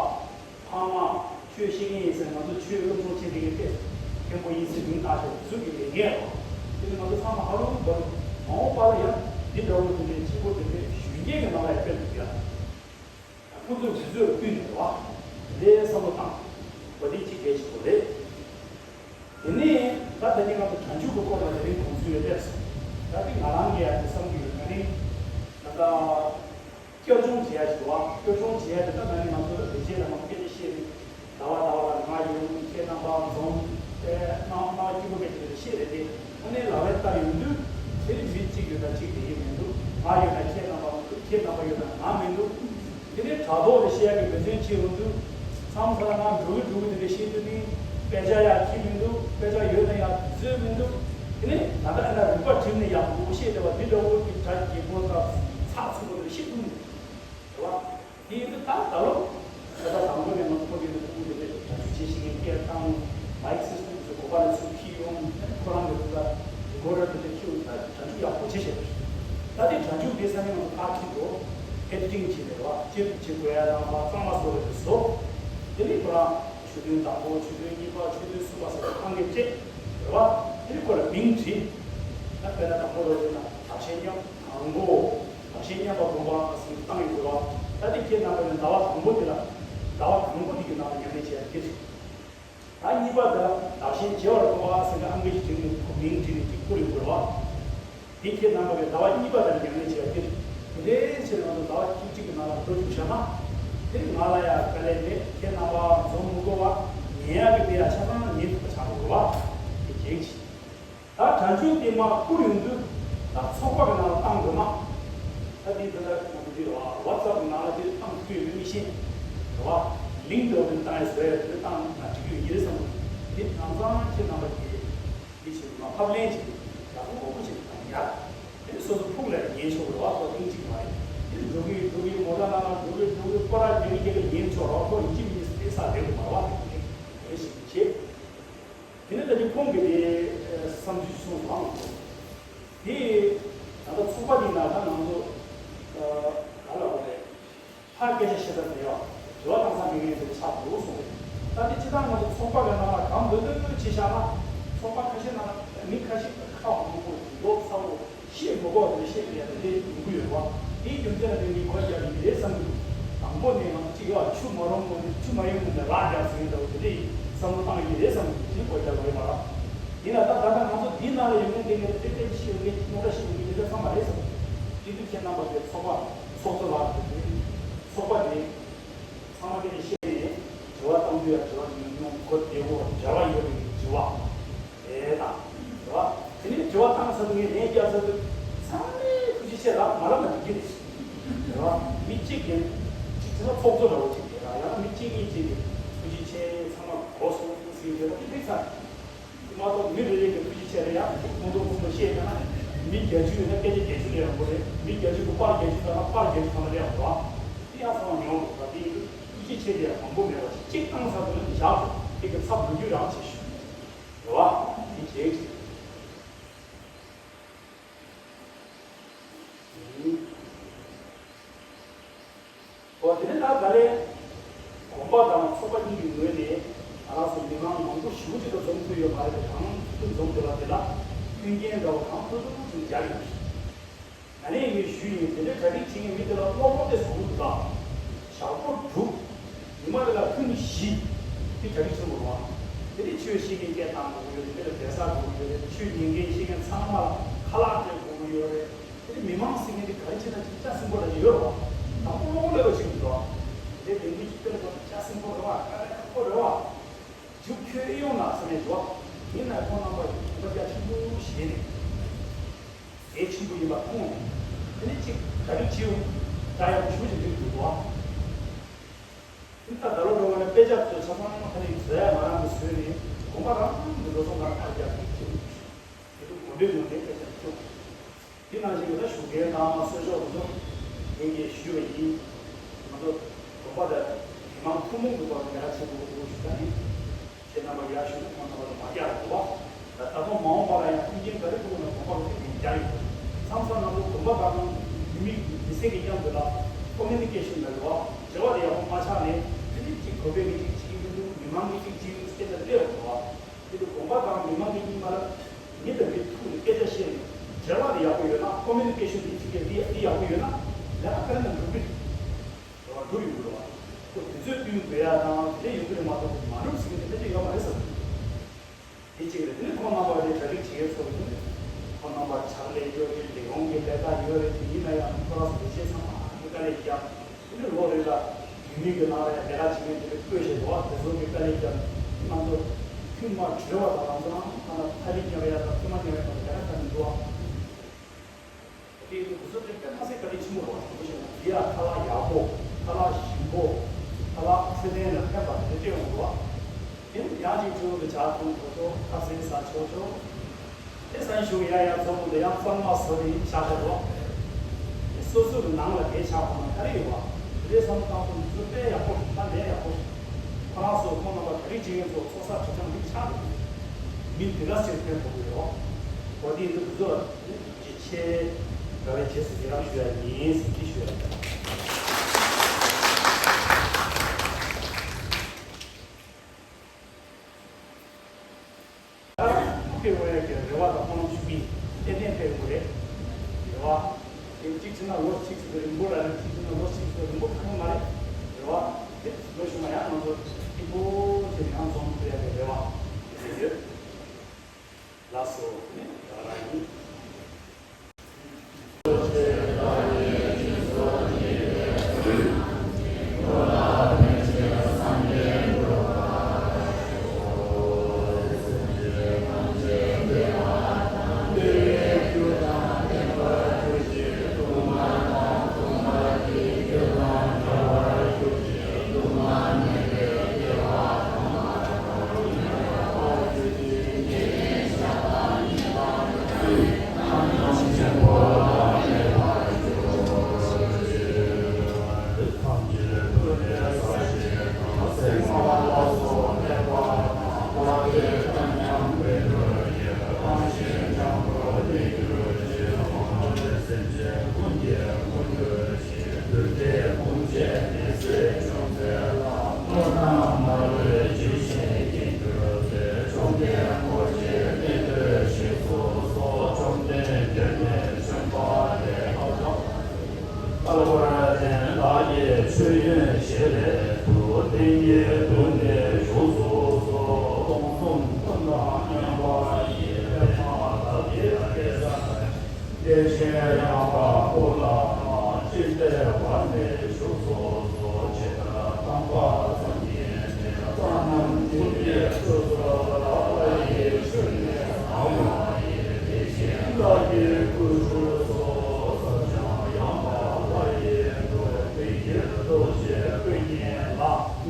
ཕ་མ། ཆོས་ཤེས་མཁན་ཡིན་ཟེར་ང་ཚོ་ཆོས་སློབ་སྦྱོང་བྱེད་མཁན་གྱི་ཏེ། མཁན་པོ་ཡིན་ཟེར་མིང་བཏགས་ཤོག་དེ་ཚོ་གི་ལས་འགན་རེད། དེ་ནི་ང་ཚོ་ཚང་མ་ཧ་ལུང་བར་མ་འོངས་པ་ལ་ཡང་འདི་འདྲ་བོ་དེ་འདྲའི་བྱེད་སྒོ་དེ་འདྲའི་གཞོན་སྐྱེས་ཀྱི་ནང་ལ་ཡང་སྤེལ་ཐུབ་ཡ། ཁོང་ཚོས་དུས་ཚོད་བསྟུན་ནས་རེད་བ། དེ་འདྲའི་བསམ་བློ་བཏང་། འོ་དེ་གཅིག་གལ་ཆེན་པོ་རེད། དེ་ནས་ད་ལྟ་ནི་ང་ཚོ་གྲ་འཇུག་གི་སྐོར་ལ་དེ་རིང་དགོངས་ཚུལ་ཡོད་ལེགས་སོ། ད་ལྟ་ང་རང་གིས་ཡང་དེ་བསམ་གྱི་ཡོད། ད་རིང་ད་ལྟ་བསྐྱར་སྦྱོང་བྱེད་ཡ་ཞིག་འདུག་བ། བསྐྱར་སྦྱོང་བྱེད་ཡ་དེ་ད་ད་ནི་ང་ཚོ་ལས་བྱེད་ལ་མང་སྐད་ཆ་བཤད་རེད། ཟླ་བ་ཟླ་བ་ལ་ང་ཡོང་། ཁྱེད་རྣམ་པ་འཛོམས་ཏེ་གནང་གནང་སྐྱིད་པོ་བྱས་ཏེ་བཤད་རེད་དེ། དངོས་གནས་ལག་ལེན་བསྟར་ཡོང་དུས་དེ་རིང་མི་གཅིག་ཡོད་ན་གཅིག་བསྡད་ཀྱི་མི་འདུག་ང་ཡོད་ན་ཁྱེད་རྣམ་པ་མི་འདུག་ཁྱེད་རྣམ་པ་ཡོད་ན་ང་མི་འདུག་དེ་ནས་དྲ་ཐོག་ལ་བཤད་ཡག་གི་འབད་བརྩོན་བྱེད་ཡོང་དུས། མཚམས་མཚམས་ང་འགྲོ་གི་འགྲོ་གི་དེ་འདྲ་བཤད་དུས་ནི་དཔེ་ཆ་ཡག་ཁྱི་མི་འདུག་དཔེ་ཆ་ཡོད་ན་ཡག་དུས་ཚོད་མི་འདུག་དེ་ནས་ད་ལྟ་ཨ་ན་རིག་པ་བསྒྲིམས་ནས་ཡག་པོ་བཤད་བསྡད་པ་འདི་འདྲ་བོ་གི་གྲ་རྒྱས་པོ་དང་ཚགས་ཚུད་པོ་དེ་འདྲ་བཤད་ཐུབ་མི་འདུག་རེད་བ། དེ་ཡིན་དུས་ད་ད་ལོ་ད་ལྟ་དང་པོ་ནས་ང་ཚོ་ཁོ་དེ་ཚོ་ཕྲུ་གུ་དེ་འདྲ་གྲ་སྒྲིག་བྱེད་ཤེས་མཁན་སྐད་བཏང་། མའིག་སིས་ཊེམ་ཚོ་གོ་པ་ནས་ཚུར་འཁྱེར་ཡོང་། ཁོ་རང་གི་ཕྲུ་གུ་རི་ཀོར་ཌར་དེ་འདྲ་འཁྱེར་ཡོང་། ད་གྲ་སྒྲིག་ཡག་པོ་བྱེད་བཞག་ད་དེ་གྲ་སྒྲིག་དེ་ས་ནས་ང་ཚོ་ཕར་འཁྱེར་འགྲོ། ཨེ་ཌི་ཊིང་བྱེད་རེད་བ། ཅི་ཐུབ་བྱེད་དགོས་ཡ་དང་མ་གཙང་མ་བཟོ་རེད་བཟོ། དེ་ནས་ཁོ་རང་ཆོས་ཐུན་དང་པོ། ཆོས་ཐུན་གཉིས་པ། ཆོས་ཐུན་གསུམ་པ་ཟེར་ཁང་གི་སྤྲད་རེད་བ། དེ་ནས་ཁོ་ལ་མིང་བྲིས། ད་དཔེར་ན་དང་པོ་ལོ་དེ་ན་བདག་གཞན་མཉམ་དང་པོ། བདག་གཞན་མཉམ་པར་བསྒོམ་པ་ཟེར་བཏང་ཡོད་རེད་བ། ད་དེ་ཁྱེད་རྣམ་པ་ནས་ཟླ་བ་དང་པོ་དེ་ལ། ཟླ་བ་དང་པོ་དེ་གི་ནང་ལ་ཉམས་ལེན་བྱེད་ཡ་དེ་རེད། ད་གཉིས་པ་དེ་ལ་བདག་གཞན་བརྗེ་བར་བསྒོམ་པ་ཟེར་ནས་ཨང་ཀི་ཅིག་ནས་ཁོ་མིང་བྲིས་ནས་ཅིག་བསྐུར་ཡོད་རེད་བ། དེ་ཁྱེད་རྣམ་པ་གི་ཟླ་བ་གཉིས་པ་དེ་ལ་ཉམས་ལེན་བྱེད་ཡ་དེ་རེད། དེ་འདྲའི་ཕྱིར་ང་ཚོ་ཟླ་བ་བཅུ་གཅིག་གི་ནང་ལ་འགྲོ་བཅུག་བཞག་ན། དེ་ང་ལ་ཡ་དཀའ་ལས་མེད། ཁྱེད་རྣམ་པ་འཛོམས་མི་དགོས་པ། ཉན་ཡ་གི་དེ་ཡ་ཆ་ཚང་ཉན་ཐུབ་པ་ཆགས་འགྲོ་རེད་བ། དེ་གཅིག་ད་གྲ་སྒྲིག་དེ་མར་བསྐུར་ཡོང་དུས་ད་ཚོགས་པ་གི་ནང་ལ་བཏང་དགོས་ན། ད་དེ་ད་ལྟ་ང་ཚོ་འདི་རེད་བ། ཝ་ཊི་སེབ་གི་ནང་ལ་དེ་བཏང་ཐུབ་ཡོད་མེད་མི་ཤེས། རེད་བ། ལིང་ཀི་དེ་འོ་དེ་བཏང་ཡ་བཟོ་ཡ་དེ་བཏང་ན་འགྲིག་གི་ཡོད་ཀྱི་རེད་བསམ་གི་འདུག་དེ་དེང་སང་ཁྱེད་རྣམ་པ་གིས་འདི་བྱེད་དགོས་ན་ཕབ་ལེན་བྱེད་དགོས། ཡག་པོ་བྱེད་དགོས་ཡ། དེ་སོ་སོ་ཕུགས་ལ་ཉན་ཆོག་རེད་བ། ཁོ་ཐེངས་གཅིག་མ་རེད། དེ་འགྲོ་གི་འགྲོ་གི་མོ་ཊ་ནང་ལ་འགྲོ་གི་འགྲོ་གི་སྐོར་ར་རྒྱག་གི་རྒྱག་གི་ཉན་ཆོག་རེད་བ། ཁོ་ཡིན་གཅིག་མིན་གཅིག་བསྡད་ས་རེད་མ་རེད་བ། དེ་འདྲ་ཞིག་བྱེད། དེ་ནས་ད་ཅི་ཁོང་གིས་དེ་བསམ་ཚུལ་གསུངས་སོང་། དེ་ད་ལྟ་ཚོགས་པ་འདི་ནང་ད་ང་ཚོ་ག་ལ་འོ་རེད། ཕར་སྐད་ཆ་བཤད་ས་མེད་ཡ། དྲི་བ་བཏང་ས་མེད་མཁན་དེ་ཆགས་འདུག་གསུངས་རེད། ད་དེ་སྤྱིར་བཏང་ང་ཚོ་ཚོགས་པ་གི་ནང་ལ་གང་འདོད་འདོད་བྱས་བཞག་ན། ཚོགས་པ་ཁ་ཤས་ནང་ལ་མི་ཁ་ཤས་ཁ་མང་པོ་མགོ་ཚ་བོ། བཤད་མི་དགོས་པ་དེ་བཤད་ཡ་དེ་འདྲའི་ཡོང་གི་ཡོད་པ། དེའི་རྒྱུ་མཚན་ལ་བརྟེན་ནས་སྒོ་རྒྱག་གི་རེད་བསམ་གི་འདུག་དང་པོ་ནས་ང་ཚོ་གཅིག་ཡ་ཆུ་མ་རུང་ངོ་ནས་ཆུ་མ་ཡིན་ངོ་ནས་རག་རྒྱག་ཟེར་གི་འདུག་དེ་འདྲའི་བསམ་བློ་བཏང་གི་རེད་བསམ་གི་འདུག་དེ་སྒོ་རྒྱག་གི་ཡོད་མ་རེད། ཡིན་ན་ད་ད་ལྟ་ང་ཚོ་འདིའི་ནང་ལ་ཡོད་མཁན་དེ་ངས་ཏན་ཏན་ཤེས་ཡོད་མཁན་གཅིག་མོ་འདྲ་ཤེས་ཡོད་མཁན་དེ་འདྲ་ཚང་མ་རེད་བསམ་གི་འདུག་དེ་དུས་ཁྱེད་རྣམ་པ་དེ་ཚོགས་པ་ཚོགས་གཙོ་ལགས་དེ་ཚོགས་པ་དེ་ཚང་མ་དེ་ཤེས་ནས་དྲི་བ་བཏང་དུས་ཡ་དྲི་བ་ཉུང་ཉུང་གོ་བདེ་བོ་འབྲེལ་བ་ཡོད་པའི་དྲི་བ། དེ་དང་། རེད་བ། དེ་ནས་དྲི་བ་བཏང་ཚར་དུས་ངས་ལན་བརྒྱབ་ཚར་དུས་ཚང་མས་ཐུགས་རྗེ་ཆེ་ལབ་མ་ལབ་ན་འགྲིག་གི་རེད། རེད་བ། མི་གཅིག་གིས་གཅིག་བྱས་ན་ཚོགས་གཙོ་འདྲ་བོ་གཅིག་རེད་ར། ཡང་ན་མི་གཅིག་གཉིས་གཅིག་གིས་ཐུགས་རྗེ་ཆེ་ཚང་མ་གོ་སོང་ཟེར་བྱས་ན་འགྲིག་ཚར། དེ་མ་གཏོགས་མི་རེ་རེ་གིས་ཐུགས་རྗེ་ཆེ་རེད་ཡ་ཁོང་ཚོ་ཁོང་ཚོ་བཤད་ཀྱང་ན་ མི་བརྒྱད་ཅུ་ཡོད་ན་སྐད་ཆ་བརྒྱད་ཅུ་སླེབས་ཡོང་གི་རེད། མི་བརྒྱད་ཅུ་གི་པར་བརྒྱད་ཅུ་བཏང་ན་པར་བརྒྱད་ཅུ་ཚང་མ་སླེབས་ཡོང་གི་རེད་བ། དེ་ཡང་ཚང་མ་ཉོ་དགོས་པ་དེ་ཡིན་དུས་ཐུགས་རྗེ་ཆེ། དེ་ཡང་མང་པོ་མེད་པ་ཞིག་གཅིག་བཏང་ཚར་དུས་ན་བཞག་དགོས། དེ་གི་ཚབ་ལོ་རྒྱུས་རང་བྱེད་ཤོག་རེད་བ། དེ་བྱེད་ཀྱི། འོ་དེ་ནས་ད་ག་ལེ། དགོན་པ་དང་ཚོགས་པ་གཉིས་ཀྱི་ངོས་ནས་ང་རང་ཚོ་མི་མང་མང་པོ་ཞེ་པོ་ཅིག་ལ་འཛོམས་ཐུབ་ཡོད་མ་རེད་དེ། གང་ཐུབ་ཐུབ་འཛོམས་དགོས་པ་དེ་ལ་མཐུན་རྐྱེན་འདྲ་བོ་གང་ཐུབ་ཐུབ་ཅིག་རྒྱག་ཡོད། ང་ནས་ངས་ཞུས་ཡིན། དེ་འདྲའི་གྲ་སྒྲིག་བྱེད་མཁན་མི་དེ་ལ་གློག་ཀླད་དེ་བཟོ་དགོས་འདུག་ཞག་པོ་དྲུག་ཉི་མ་རེ་ལ་ཐུན་བཞི་དེ་གྲ་སྒྲིག་བྱེད་དགོས་རེད་བ། དེ་ནས་ཆོས་བཤད་མཁན་སྐད་བཏང་དགོས་ཀྱི་ཡོད་རེད། དེ་ལ་གདན་ས་དགོས་ཀྱི་ཡོད་རེད། ཆོས་ཉན་མཁན་བཤད་མཁན་ཚང་མ་ལ་ཁ་ལག་སྤྲད་དགོས་ཀྱི་ཡོད་རེད། དེ་ནས་མི་མང་ཟེར་མཁན་དེ་ག་རེ་བྱས་ན་ཅིག་ལྕགས་སྲིན་པོ་འདྲ་ཅིག་ཡོད་རེད་བ། དང་པོ་གློག་ཀླད་པ་ཞིག་འདུག་དེ་ལས་ལས་འགུལ་ཅིག་སྤེལ་དགོས། ལྕགས་སྲིན་པོ་རེད་བ། དཀའ་ལས་ཁག་པོ་རེད་བ། རྒྱུ་ཁྱོད་ཨེ་ཡོང་ན་ཟེར་ནས་འདུག་ཡིན་ནའི་ཁོང་རྣམ་པ་ཡིས་དགོངས་པ་རྒྱ་ཆེན་པོ་བཞེས་ནས། གལ་ཆེན་པོ་ཡིན་པ་མཐོང་ནས། དེ་ནས་གཅིག་གྲ་སྒྲིག་བྱེད་འོང་། ད་ཡག་པོ་ཞེ་པོ་ཅིག་འགྲིག་འདུག་བ། ད་ད་ལོ་འགྲོ་བ་ནས་དཔེ་ཆ་ཚོ་ཆ་ཚང་ཁ་ནས་བཟོ་ཡ་ང་རང་གིས་བཟོས་ནས་དགོན་པ་རང་གི་འགྲོ་སོང་ང་ཨ་རྒྱག་གི་བྱེད་འོང་། དེ་ཚོ་དགོན་པའི་ངོས་ནས་དཔེ་ཆ་བཙུགས། དེ་ནང་བཞིན་གྱི་ད་ཞུ་མཁན་དང་གསོལ་ལྕོག་དེ་ཚོ་ངེད་ཀྱིས་ཞུས་པ་ཡིན། ང་ཚོ་དགོན་པ་དང་མི་མང་ཐུན་མོང་གི་ཐོག་ནས་ལས་ཀ་བྱེད་དགོས་ཀྱི་འདུག་ཞུ་ད་ཡིན། ཁྱེད་རྣམ་པ་ཡར་ཞུ་ན་ཁོང་རྣམ་པ་ལ་མ་རྒྱག་རོགས་གོ། ད་ལྟ་ཁོང་མ་འོངས་པ་ལ་ཡང་མཐུན་རྐྱེན་ག་རེ་ཐུབ་ན་དགོན་པ་ལ་དེ་ནས་རྒྱག་ཡོད། མཚམས་མཚམས་ང་ཚོ་དགོན་པ་དང་མི་མི་མི་སེར་གྱི་མཉམ་དུ་ལ་ཀོ་མུ་ནི་ཀེ་ཤན་ལ་རེད་བ། འབྲེལ་བ་དེ་ཡག་པོ་མ་ཆགས་ནས་དེ་ནས་གཅིག་དགོན་པའི་མི་གཅིག་བྱེད་ཀྱི་མི་འདུག་མི་མང་གི་གཅིག་བྱེད་ཀྱི་འདུག་སྐད་ཆ་སླེབས་འགྲོ་བ། དེ་དུས་དགོན་པ་དང་མི་མང་གི་གཉིས་ཀ་ལ་མི་དང་མི་ཐུག་ནས་སྐད་ཆ་བཤད་ནས་འབྲེལ་བ་དེ་ཡག་པོ་ཡོད་ན། ཀོ་མུ་ནི་ཀེ་ཤན་དེ་ཚིག་གི་དེ་དེ་ཡག་པོ་ཡོད་ན་ལས་ཀ་ག་རེ་ན་འགྲུབ་ཀྱི་རེད་བ། འགྲུབ་ཡོང་གི་རེད་བ། ཁོ་དུས་ཚོད་བསྟུན་དགོས་ཡ་དང་དེ་འདྲ་ཡོང་གི་རེད་མ་གཏོགས་མ་འགྲུབ་ཟེར་མཁན་དེ་འདྲ་ཅིག་ཡོད་མ་རེད་བསམ། དེ་གཅིག་རེད། དེ་ནས་ཁོང་རྣམ་པ་དེ་གྲ་སྒྲིག་བྱེད་ཡས་ཚོ་ཡིན། ཁོང་རྣམ་པ་ཕྱག་ལས་ཡོད་རེད། ལས་ཁུངས་ཀྱི་ལས་ཀ་ཡོད་རེད། དེ་ཡིན་ན་ཡང་ཁོ་རང་ཚོ་ལས་བྱེད་ཚང་མ་ཨ་ནི་དཀའ་ལས་རྒྱབ། དེ་ནས་ལོ་རེ་ལ་ཡུལ་མི་གི་ནང་ལ་ཡང་ལས་ཀ་བྱེད་མཁན་དེ་འདྲ་བསྐོས་བཞག་འདུག་དེ་ཚོ་གི་དཀའ་ལས་རྒྱབ། ང་ཚོ་ཐུན་མ་གྲོལ་བ་དང་ང་ཚོ་རང་ཐ་ན་ཐ་ལི་ཉོ་ཡ་དང་ཐུན་མ་ཉོ་ཡ་དང་ལས་ཀ་ག་ནས་འདུག་དེ་ཡིན་དུས་དེ་ཚོ་དེ་དཔེ་མ་སྲིད་དཀའ་ལས་ཆེན་པོ་རེད་བ། དེ་བཞིན་དེ་ཡང་ཁ་ལག་ཡག་པོ། ཁ་ལག་ཞིམ་པོ། ཁ་ལག་འཕྲོད་བསྟེན་ལ་ཕན་པ་དེ་འདྲ་སྤྲད་ཡོང་འདུག་བ། དེ་ནས་ཡང་ཅིག་འཕྲོད་བསྟེན་དུ་ཇ་འཐུང་ཆོག་ཆོག་ཁ་ཟས་ཟ་ཆོག་ཆོག་དེ་སང་ཞོགས་ཡར་ཡར་འཛོམས་དུས་ཡང་གཙང་མ་བཟོ་ནས་བཞག་བཞག་འདུག་དེ་སོ་སོ་གི་ནང་ལ་དེ་ཆགས་པ་ན་ག་རེ་ཡོད་བ། དེ་འདྲའི་བསམ་བློ་བཏང་ཐུབ་འདི་ཚོ་དཔེ་ཡག་པོ་རེད། ད་ལས་ཡག་པོ་རེད། ཁོ་རང་ཚོ་ཁོང་རྣམ་པ་ག་རེ་བྱེད་མཁན་ཚོ་ཚོགས་བསགས་དྲི་བྱང་མི་ཆགས་འདུག་མི་དེ་ག་ཚོད་ཕན་ཐོགས་ཀྱི་ཡོད། འོ་དེ་ཡིན་དུས་དེ་ཚོ་ལ་ཐུགས་རྗེ་ཆེ། དགའ་བའི་རྗེས་སུ་ཡི་རང་ཞུ་ཡ་ཡིན་ཟེར་གྱི་ཞུ་ཡ་ཡིན། ད་ཕུགས་ཀྱི་འོ་ཡ་གི་རེ་བ་དང་སྨོན་ལམ་ཞུ་གི་ཏན་ཏན་ཕེབས་དགོས་རེད། རེ་བ་དེ་གཅིག་བྱས་ན་ལོ་གཅིག་ཙམ་རིང་པོ་ལ་རེད། གཅིག་བྱས་ན་ལོ་གཅིག་ཙམ་རིང་པོ་ཁག་མ་རེད། རེ་བ་དེ་ལོ་གཞུག་མ་ཡང་ང་ཚོ་སྐྱིད་པོ་བྱས་ནས་ཡང་འཛོམས་ཐུབ་ཡ་གི་རེ་བ་དེ་ཡོད། ལགས་སོ། ནི་ད་རང་ཡིན།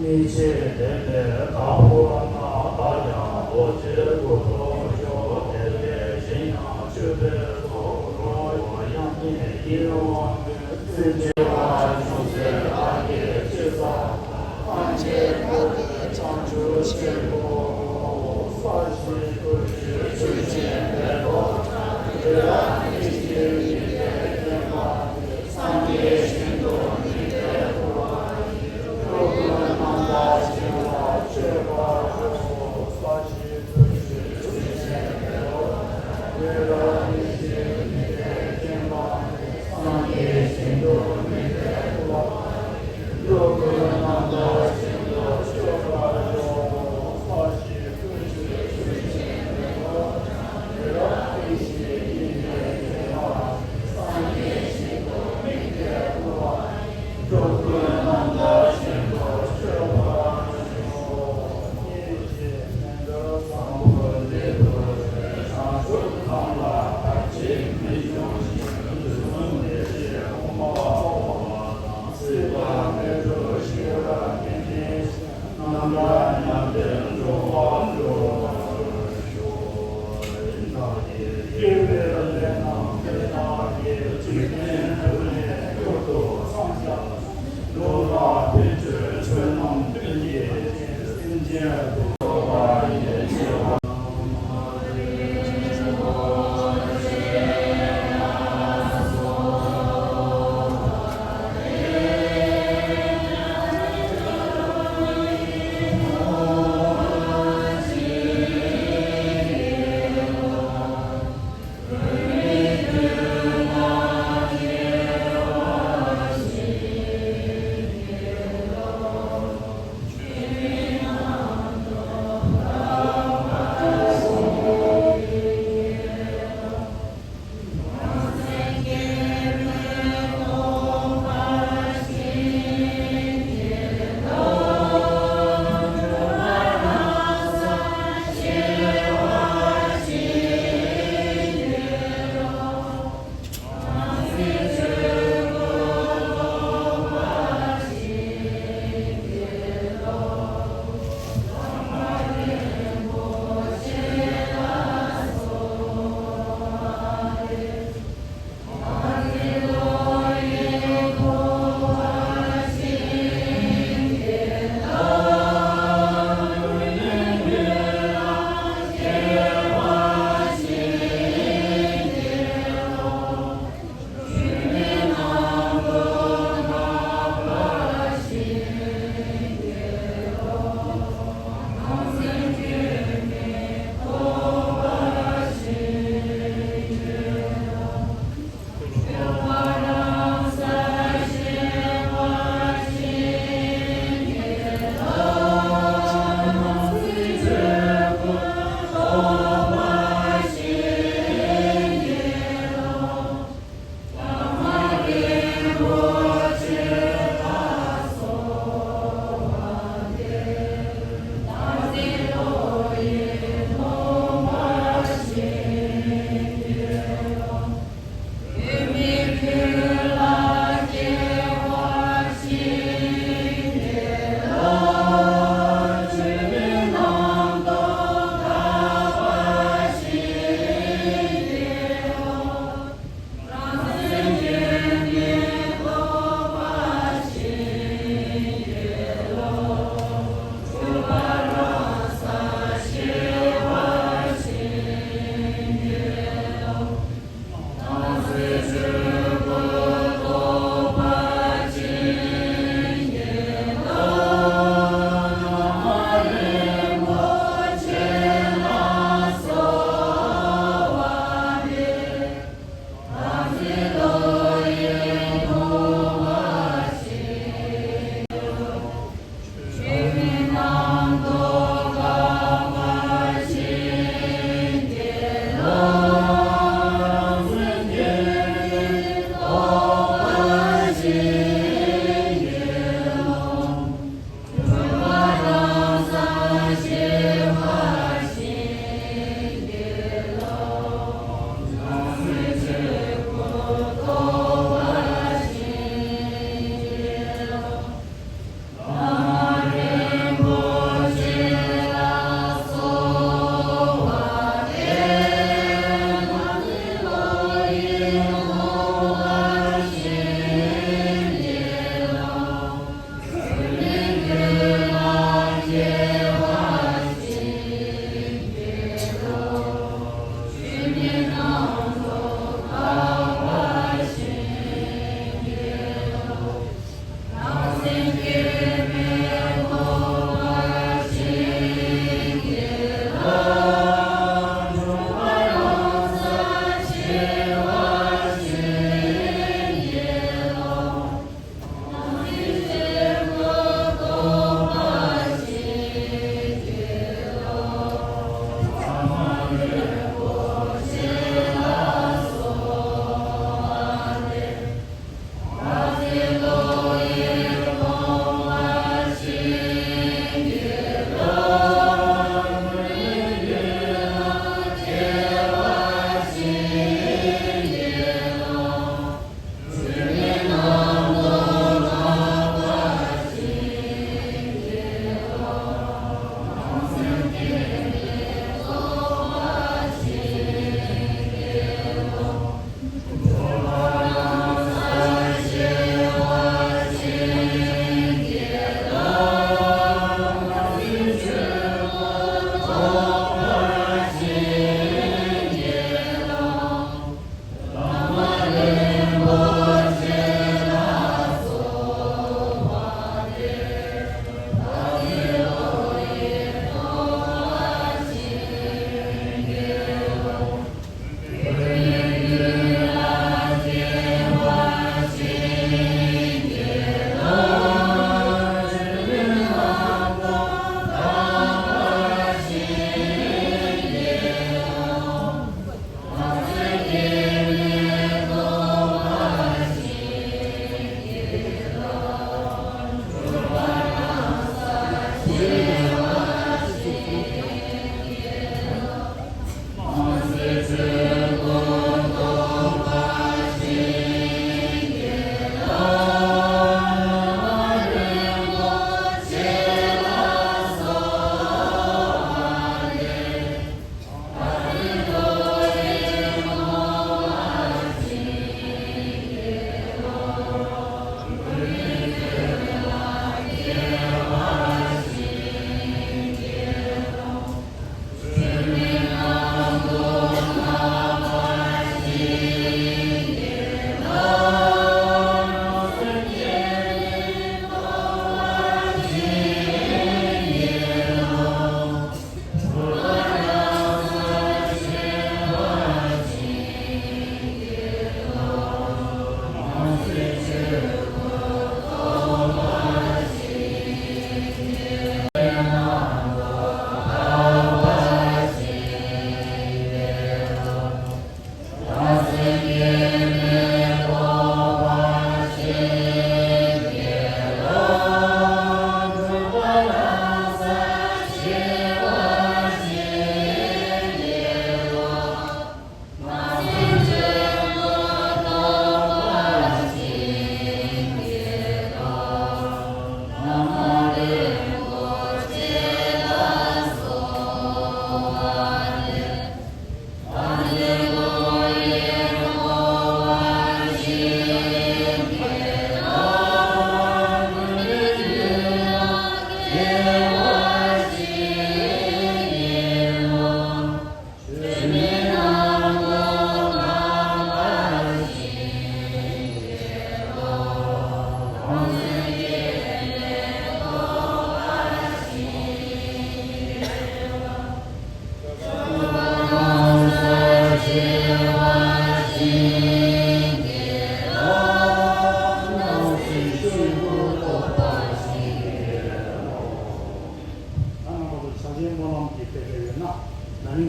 མི་ཕྱེད་དེ་ལས་བདག་པོ་ན་བདག་ཀྱང་རྡོ་རྗེའི་སྐུ་ལ་ཞོག་དེ་ལས་གཞན་ཡང་མཆོད་པའི་ཚོགས་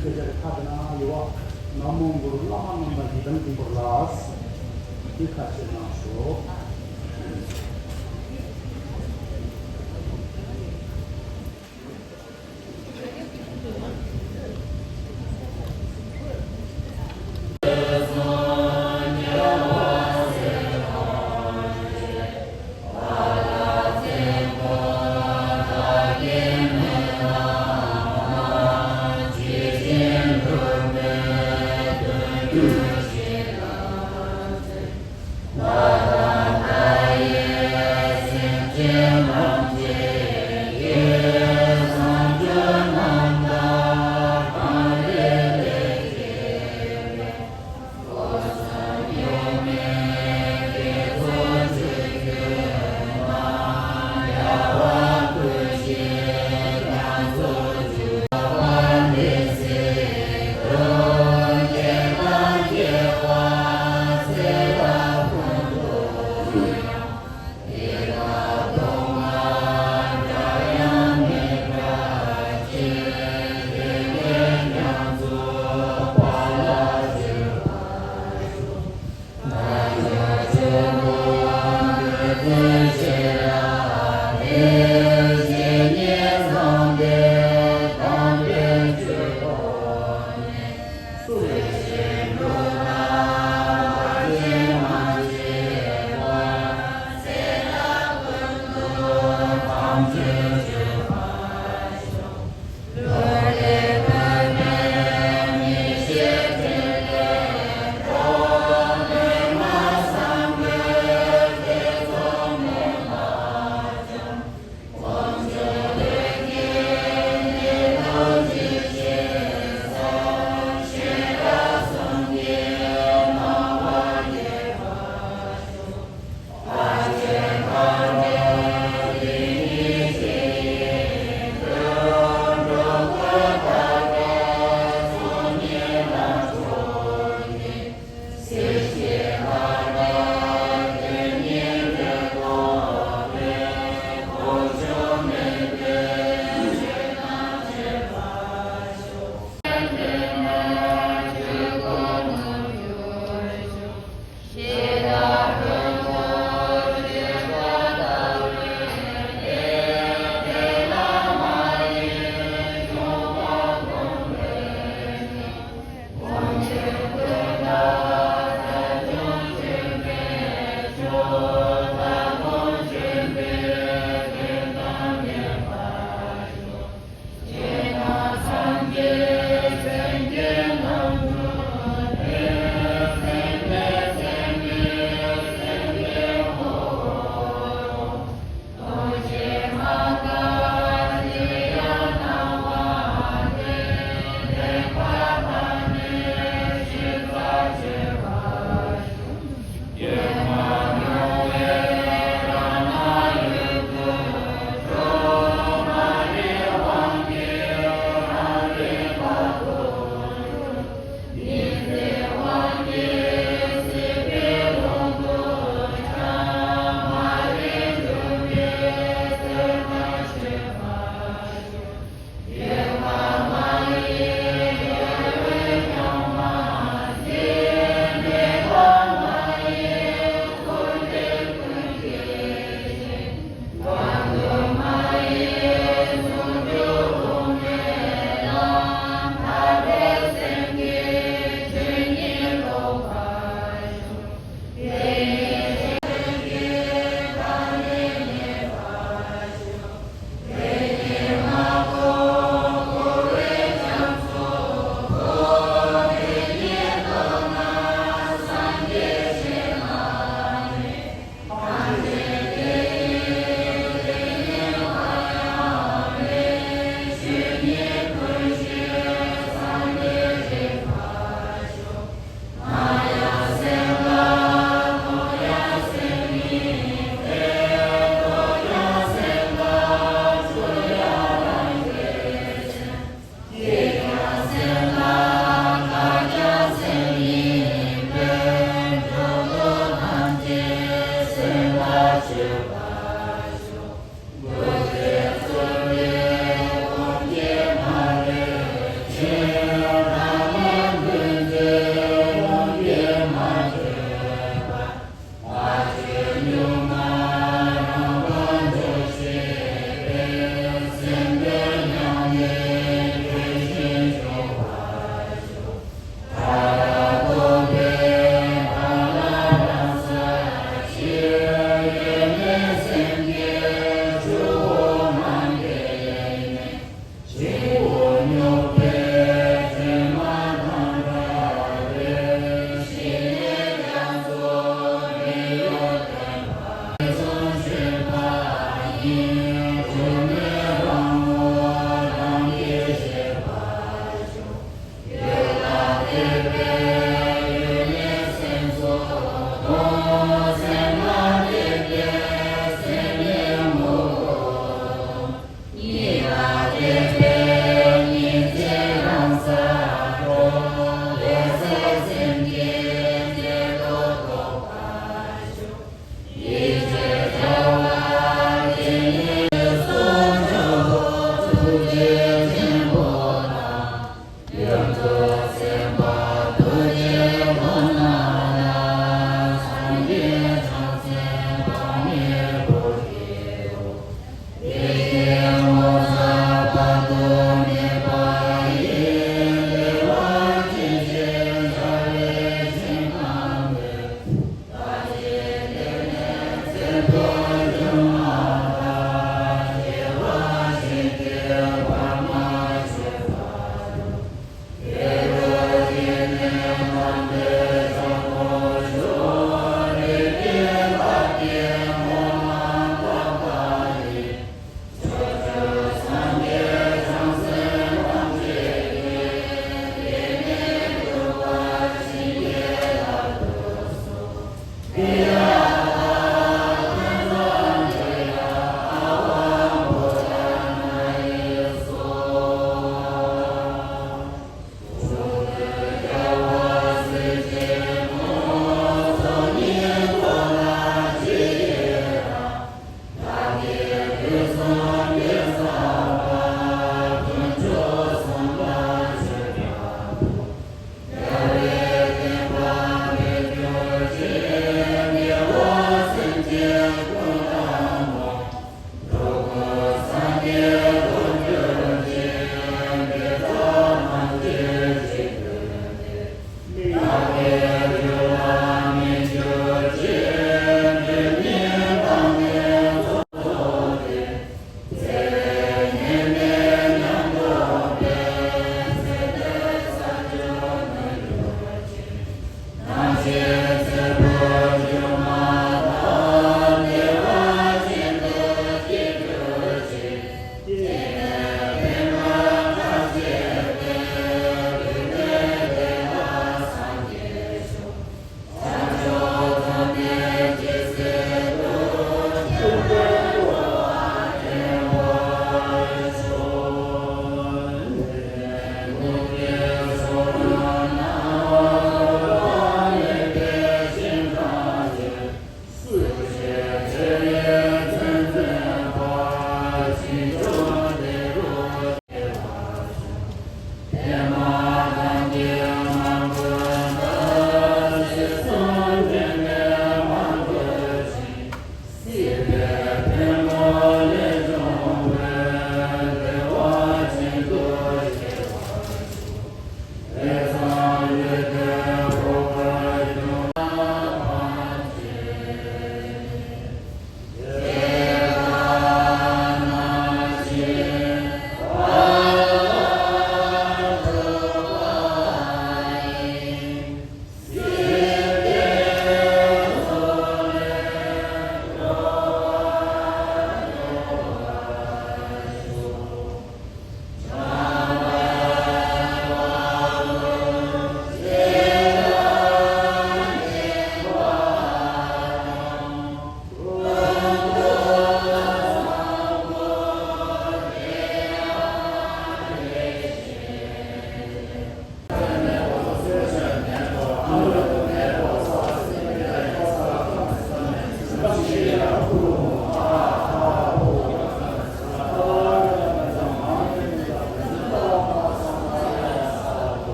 ཁྱེད་ཅག་གི་ཁ་དེ་ན་ཡོད་བ། ན་མོ་གུ་རུ་བླ་མ་རྣམས་དང་ཡི་དམ་དཀོན་པོར་ལགས། འདི་ཁ་ཕྱེ་གནང་ཤོག།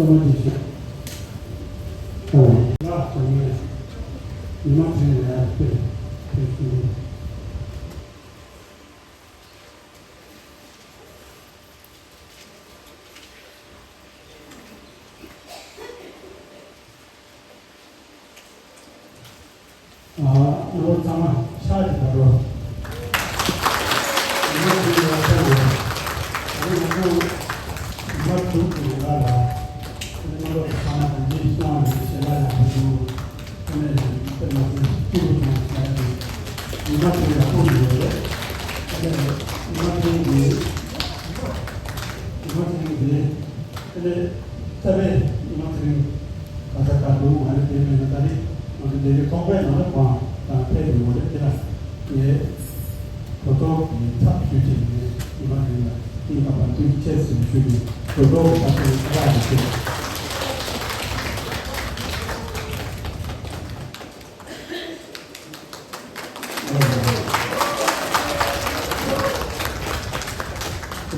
ཁོང་གིས་ཤིག་ཨོ་ང་ཚོ་ནས་ཉི་མ་དྲན་ལ་ཡར་ཕེབས་ཕེབས་ཤིང་། ཨ་ཨ་ལོ་ཚང་མ་ཕྱག་ཅིག་བརྡབ་རོགས། ཉི་མ་དྲན་ལ་ཕེབས་རོགས། ཨ་ནི་ང་ཚོ་ཉི་མ་དྲུག་གི་ལས་ཀ་ལ། ཨ་ནི་ང་ཚོ་ཚང་མ་དེ་འདྲའི་སོང་བ་ནས་ཞལ་ལག་ཡག་པོ་འདུག་ཨ་ནི་དཔེ་མ་སྲིད་སྐྱིད་པོ་བྱུང་ཟེར་ཡ་དེ་ཉི་མ་དྲན་ཡག་པོ་ཡོད་རེད། ཨ་ནི་ཉི་མ་དྲན་གྱི་ཉི་མ་དྲན་གྱི་ཨ་ནི་རྩ་བའི་ཉི་མ་དྲན་ག་ས་ག་འདུག་ང་ནི་དེ་མིན་ན་ད་ནི་ང་ཚོ་འདི་གའི་ཚོགས་པའི་ནང་ལ་གང་དང་ཕེབས་ཡོང་བ་རེད། དེ་ལ་ངས་དོ་དོ་གི་ཚབ་ཞུས་བྱས་ནས་ཉི་མ་དྲན་ལ་སྙིང་ཐག་པ་ནས་ཐུགས་རྗེ་ཆེ་ཟེར་ཞུས་ནས་དོ་དོ་གི་ཚབ་ཏུ་ཁ་པར་ཞུས།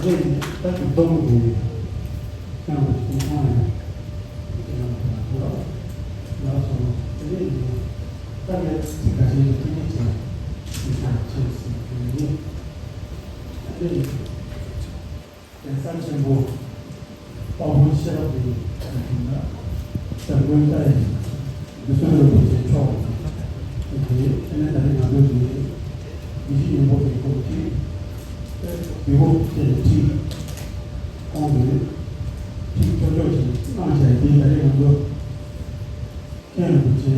དེ་ནས་ད་དུང་གཏོང་དགོས་ཀྱང་ཁོང་ཁོང་ཡང་ཁྱེད་རང་ལ་ཐུགས་རྗེ་ཆེ་ལགས་སོ། དེ་ནས་ད་ངས་ཚིག་ཁ་ཤས་ཀྱི་ཐུགས་རྗེ་ཆེ་ཞུ་ཆོག་ཆེ་ཟེར་གྱི་ཡིན། དེ་ནས་གདན་ས་ཆེན་པོ་དཔའ་བོ་ཤེས་རབ་ཀྱི་དགེ་འདུན་ལ་བྱམས་མགོན་ལྟ་ཡི་རྒྱུ་སོན་རིན་པོ་ཆེ་མཆོག་དེ་ཨ་ནི་ད་རེས་ང་ཚོ་གི་དགེ་བཤེས་སྙིང་པོ་གི་སྐོར་གྱི་དགེ་བོ་བཅས་ནས་ཁྲིད་ཁོང་གིས་ཁྲིད་ཆོག་ཆོག་ཅིག་གནང་བྱས་དེ་ད་རེས་ང་ཚོ་མཁན་རིན་པོ་ཆེ་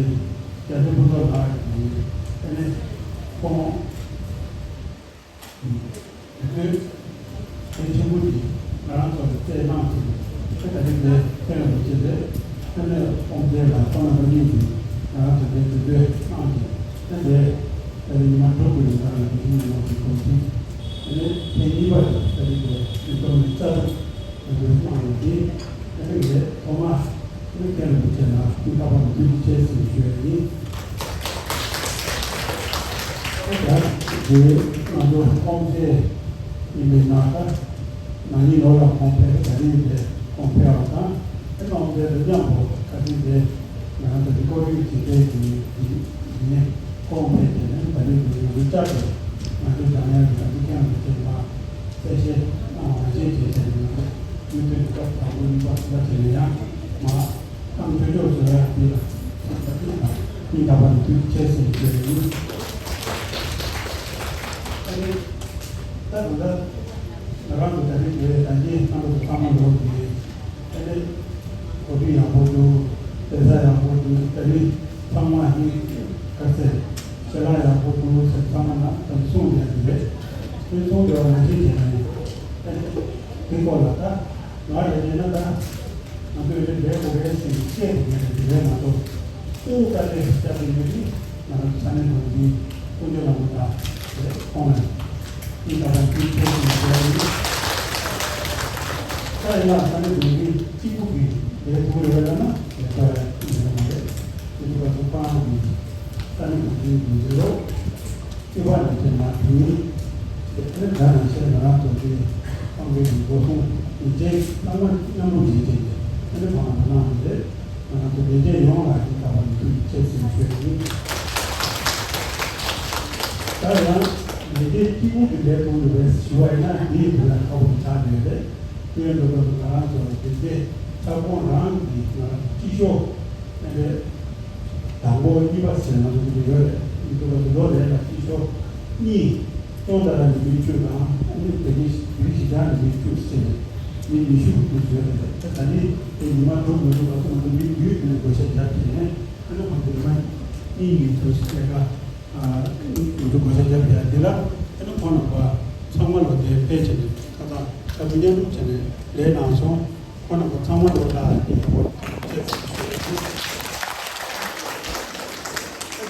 རྒྱ་ཆེན་ཕུན་ཚོགས་ལགས་ཀྱིས་ཨ་ནི་ཁོང་། དེ་དུས་གལ་ཆེན་པོ་ཞིག་ང་རང་ཚོ་ལ་བསྩལ་གནང་ཞིང་། ད་ལྟའི་འདིར་ཕེབས་པ་བྱས་ཏེ། ཨ་ནི་དབུ་མཛད་དང་ཁོང་རྣམ་པ་གཉིས་ཀྱིས་ང་རང་ཚོ་འདིར་འཛུལ་གྲོལ་གནང་ཞིང་། ད་ལྟའི་ད་ལྟའི་ཉི་མ་དྲུག་གི་རིང་ལ་དགེ་བཤེས་ཉི་མ་ཞིག་དགོངས་ཞིང་། ཨ་ནི་ཐེངས་གཉིས་པ་ད་ལྟའི་འདིར་ཉིས་སྟོང་ཉི་ཤུ་རྩ་དྲུག་ལ་འཛུལ་གནང་ཡོད་དེ། ཨ་ནི་ངས་ཐོག་མར་ཨ་ནི་མཁན་རིན་པོ་ཆེ་ལ་སྙིང་ཐག་པ་ནས་ཐུགས་རྗེ་ཆེ་ཟེར་ཞུ་ཡ་ཡིན། ད་དེ་ང་ཚོ་དབུ་མཛད་ཡིན་པའི་ནང་ད་ན་ནིང་ལོ་ལ་ཁོང་ཕེབས། ད་རིང་དེ་ཁོང་ཕེབས་པ་དང་། ཨ་ནི་དབུ་མཛད་དང་མཉམ་པོ་ད་རིང་དེ་ང་རང་ཚོ་འདི་སྐོར་རིག་བྱེད་མཁན་གྱི་འདི་ནས་ཁོང་ཕེབས་ཏེ་ནས་ད་རིང་དེ་ང་ཚོ་བཅར་ཏེ་ང་ཚོ་འཇམ་དབྱངས་ཀྱི་ང་ཚོ་མཁན་རིན་པོ་ཆེ་ལ་གསལ་བཤད་གནང་བ་ནང་བཞིན་བྱས་ཏེ་ང་ཚོ་མུ་མཐུད་དུ་སྐབས་དང་པོ་གཉིས་པ་གསུམ་པ་བྱས་ནས་ཡང་མ། ཨང་ཅོ་ཅོ་ཟེར་ཡ་དེ་ལ་སྙིང་ཐག་པ་ནས་ཐུགས་རྗེ་ཆེ་ཟེར་ཞུ་ཡ་ཡིན། ཨ་ནི་ད་ད་ལྟ་ང་རང་གི་ད་རེས་དེ་ད་གིན་རྣམ་པ་ཚོ་ཚང་མ་ལོག་གི་ཨ་ནི་གོ་སྒྲིག་ཡག་པོ་འདུག་གདན་ས་ཡག་པོ་འདུག་ད་ནི་ཚང་མ་ཧིང་ག་ཚད་ཞལ་ལག་ཡག་པོ་འདུག་ཟེར་ཚང་མ་ན་ད་གསུང་བསྡད་ཀྱི་རེད། དེ་གསུང་བསྡད་པ་ནང་བཞིན་བྱས་ནས་ཨ་ནི་དེ་སྐོར་ལ་ད་ང་རེ་བྱས་ན་ད། ང་ཚོས་རེ་འབྲས་བུ་རེ་ཞིག་བཤད་དེ་ངས་རེ་འབྲས་མ་གཏོགས་ཨུ་ཀ་ལེ་བཤད་དེ་ངས་ནི་ང་རང་ས་གནས་དགོན་པའི་དཀོན་མཆོག་ལ་མོ་ད་རེ་ཁོང་ལ་ཨི་ཀ་རང་ཅིག་བཤད་དེ་ངས་རེ་ཡིན། ད་ཡིན་ལ་ས་གནས་དགོན་པའི་གཅིག་པུ་གི་ལས་ཐུག་རེ་བ་ལ་ན་ལས་ཀ་རེ་ཡིན་ལ་མ་རེད། དེ་ཚོ་ག་ཚོད་པང་གི་ས་གནས་དགོན་པའི་དགོན་པའི་རོགས། སྐྱེ་བ་ནས་དེ་མ་དེ་ཉིད་དེ་ནི་ད་ནང་བཤད་ང་རང་ཚོ་དེ་དཔང་པོའི་སྒོ་གསུམ་ཡིན་ཅེས་ལྷག་མ་མཉམ་རུབ་བྱེད་ཅེས་ཀྱི་དེ་ནི་མ་མ་གནང་བ་རེད། ང་རང་ཚོ་ལས་བྱེད་ཡོངས་ལ་ཡིན་ཐག་པ་ནས་ཐུགས་རྗེ་ཆེ་ཟེར་ཞུ་ཡ་ཡིན། ད་ཡང་ལས་བྱེད་གཅིག་པུ་གི་ལས་དགོས་འདུག་པས་ཞུ་བ་ཡིན་ན་འདིའི་དོན་ལ་ཁག་པོ་ཆགས་ཡོད་རེད། དེ་འདྲ་སྐབས་སུ་ང་རང་ཚོ་ལས་བྱེད་ཁྱབ་ཁོངས་རང་གི་ང་རང་ཚོ་སྤྱི་ཤོག་དེ་འདྲའི། དང་པོ་གཉིས་པ་ཟེར་ང་ཚོ་འདི་ཡོད་རེད། འདི་ཚོ་ལོ་རེ་ལ་སྤྱི་ཤོག་གཉིས་སྟོང་དང་ཉི་ཤུ་བཅུ་དང་ཨ་ནི་དེ་ནི་བོད་གཞིས་ཆགས་ཉི་ཤུ་བཅུ་ཟེར་ནས་མི་ཉི་ཤུ་དེ་ཚོ་ཡོད་རེད། ད་ད་ནི་དེ་ཉི་མ་དྲུག་མི་འདུག་ང་ཚོ་ང་ཚོ་མི་བདུན་དེ་ནས་བགོ་བཤའ་རྒྱབ་བྱས་ནས་ཨ་ནི་ཁོང་ཚོ་ཉི་མ་གཉིས་ཡིན་དུས་སྐད་ཀ་ང་ཚོ་བགོ་བཤའ་རྒྱབ་ཡ་འདི་ལ་ཨ་ནི་ཁོང་རྣམ་པ་ཚང་མ་ལ་དེ་དཔེ་བྱས་ནས་ཁ་ཚང་ཁ་ཚང་མཉམ་རུབ་བྱས་ནས་ལས་གནང་སོང་། ཁོང་རྣམ་པ་ཚང་མ་ལོ་ལྟར་ཡིན་པ་ཁྱེད་ཚོས་ཤེས་ཡོད།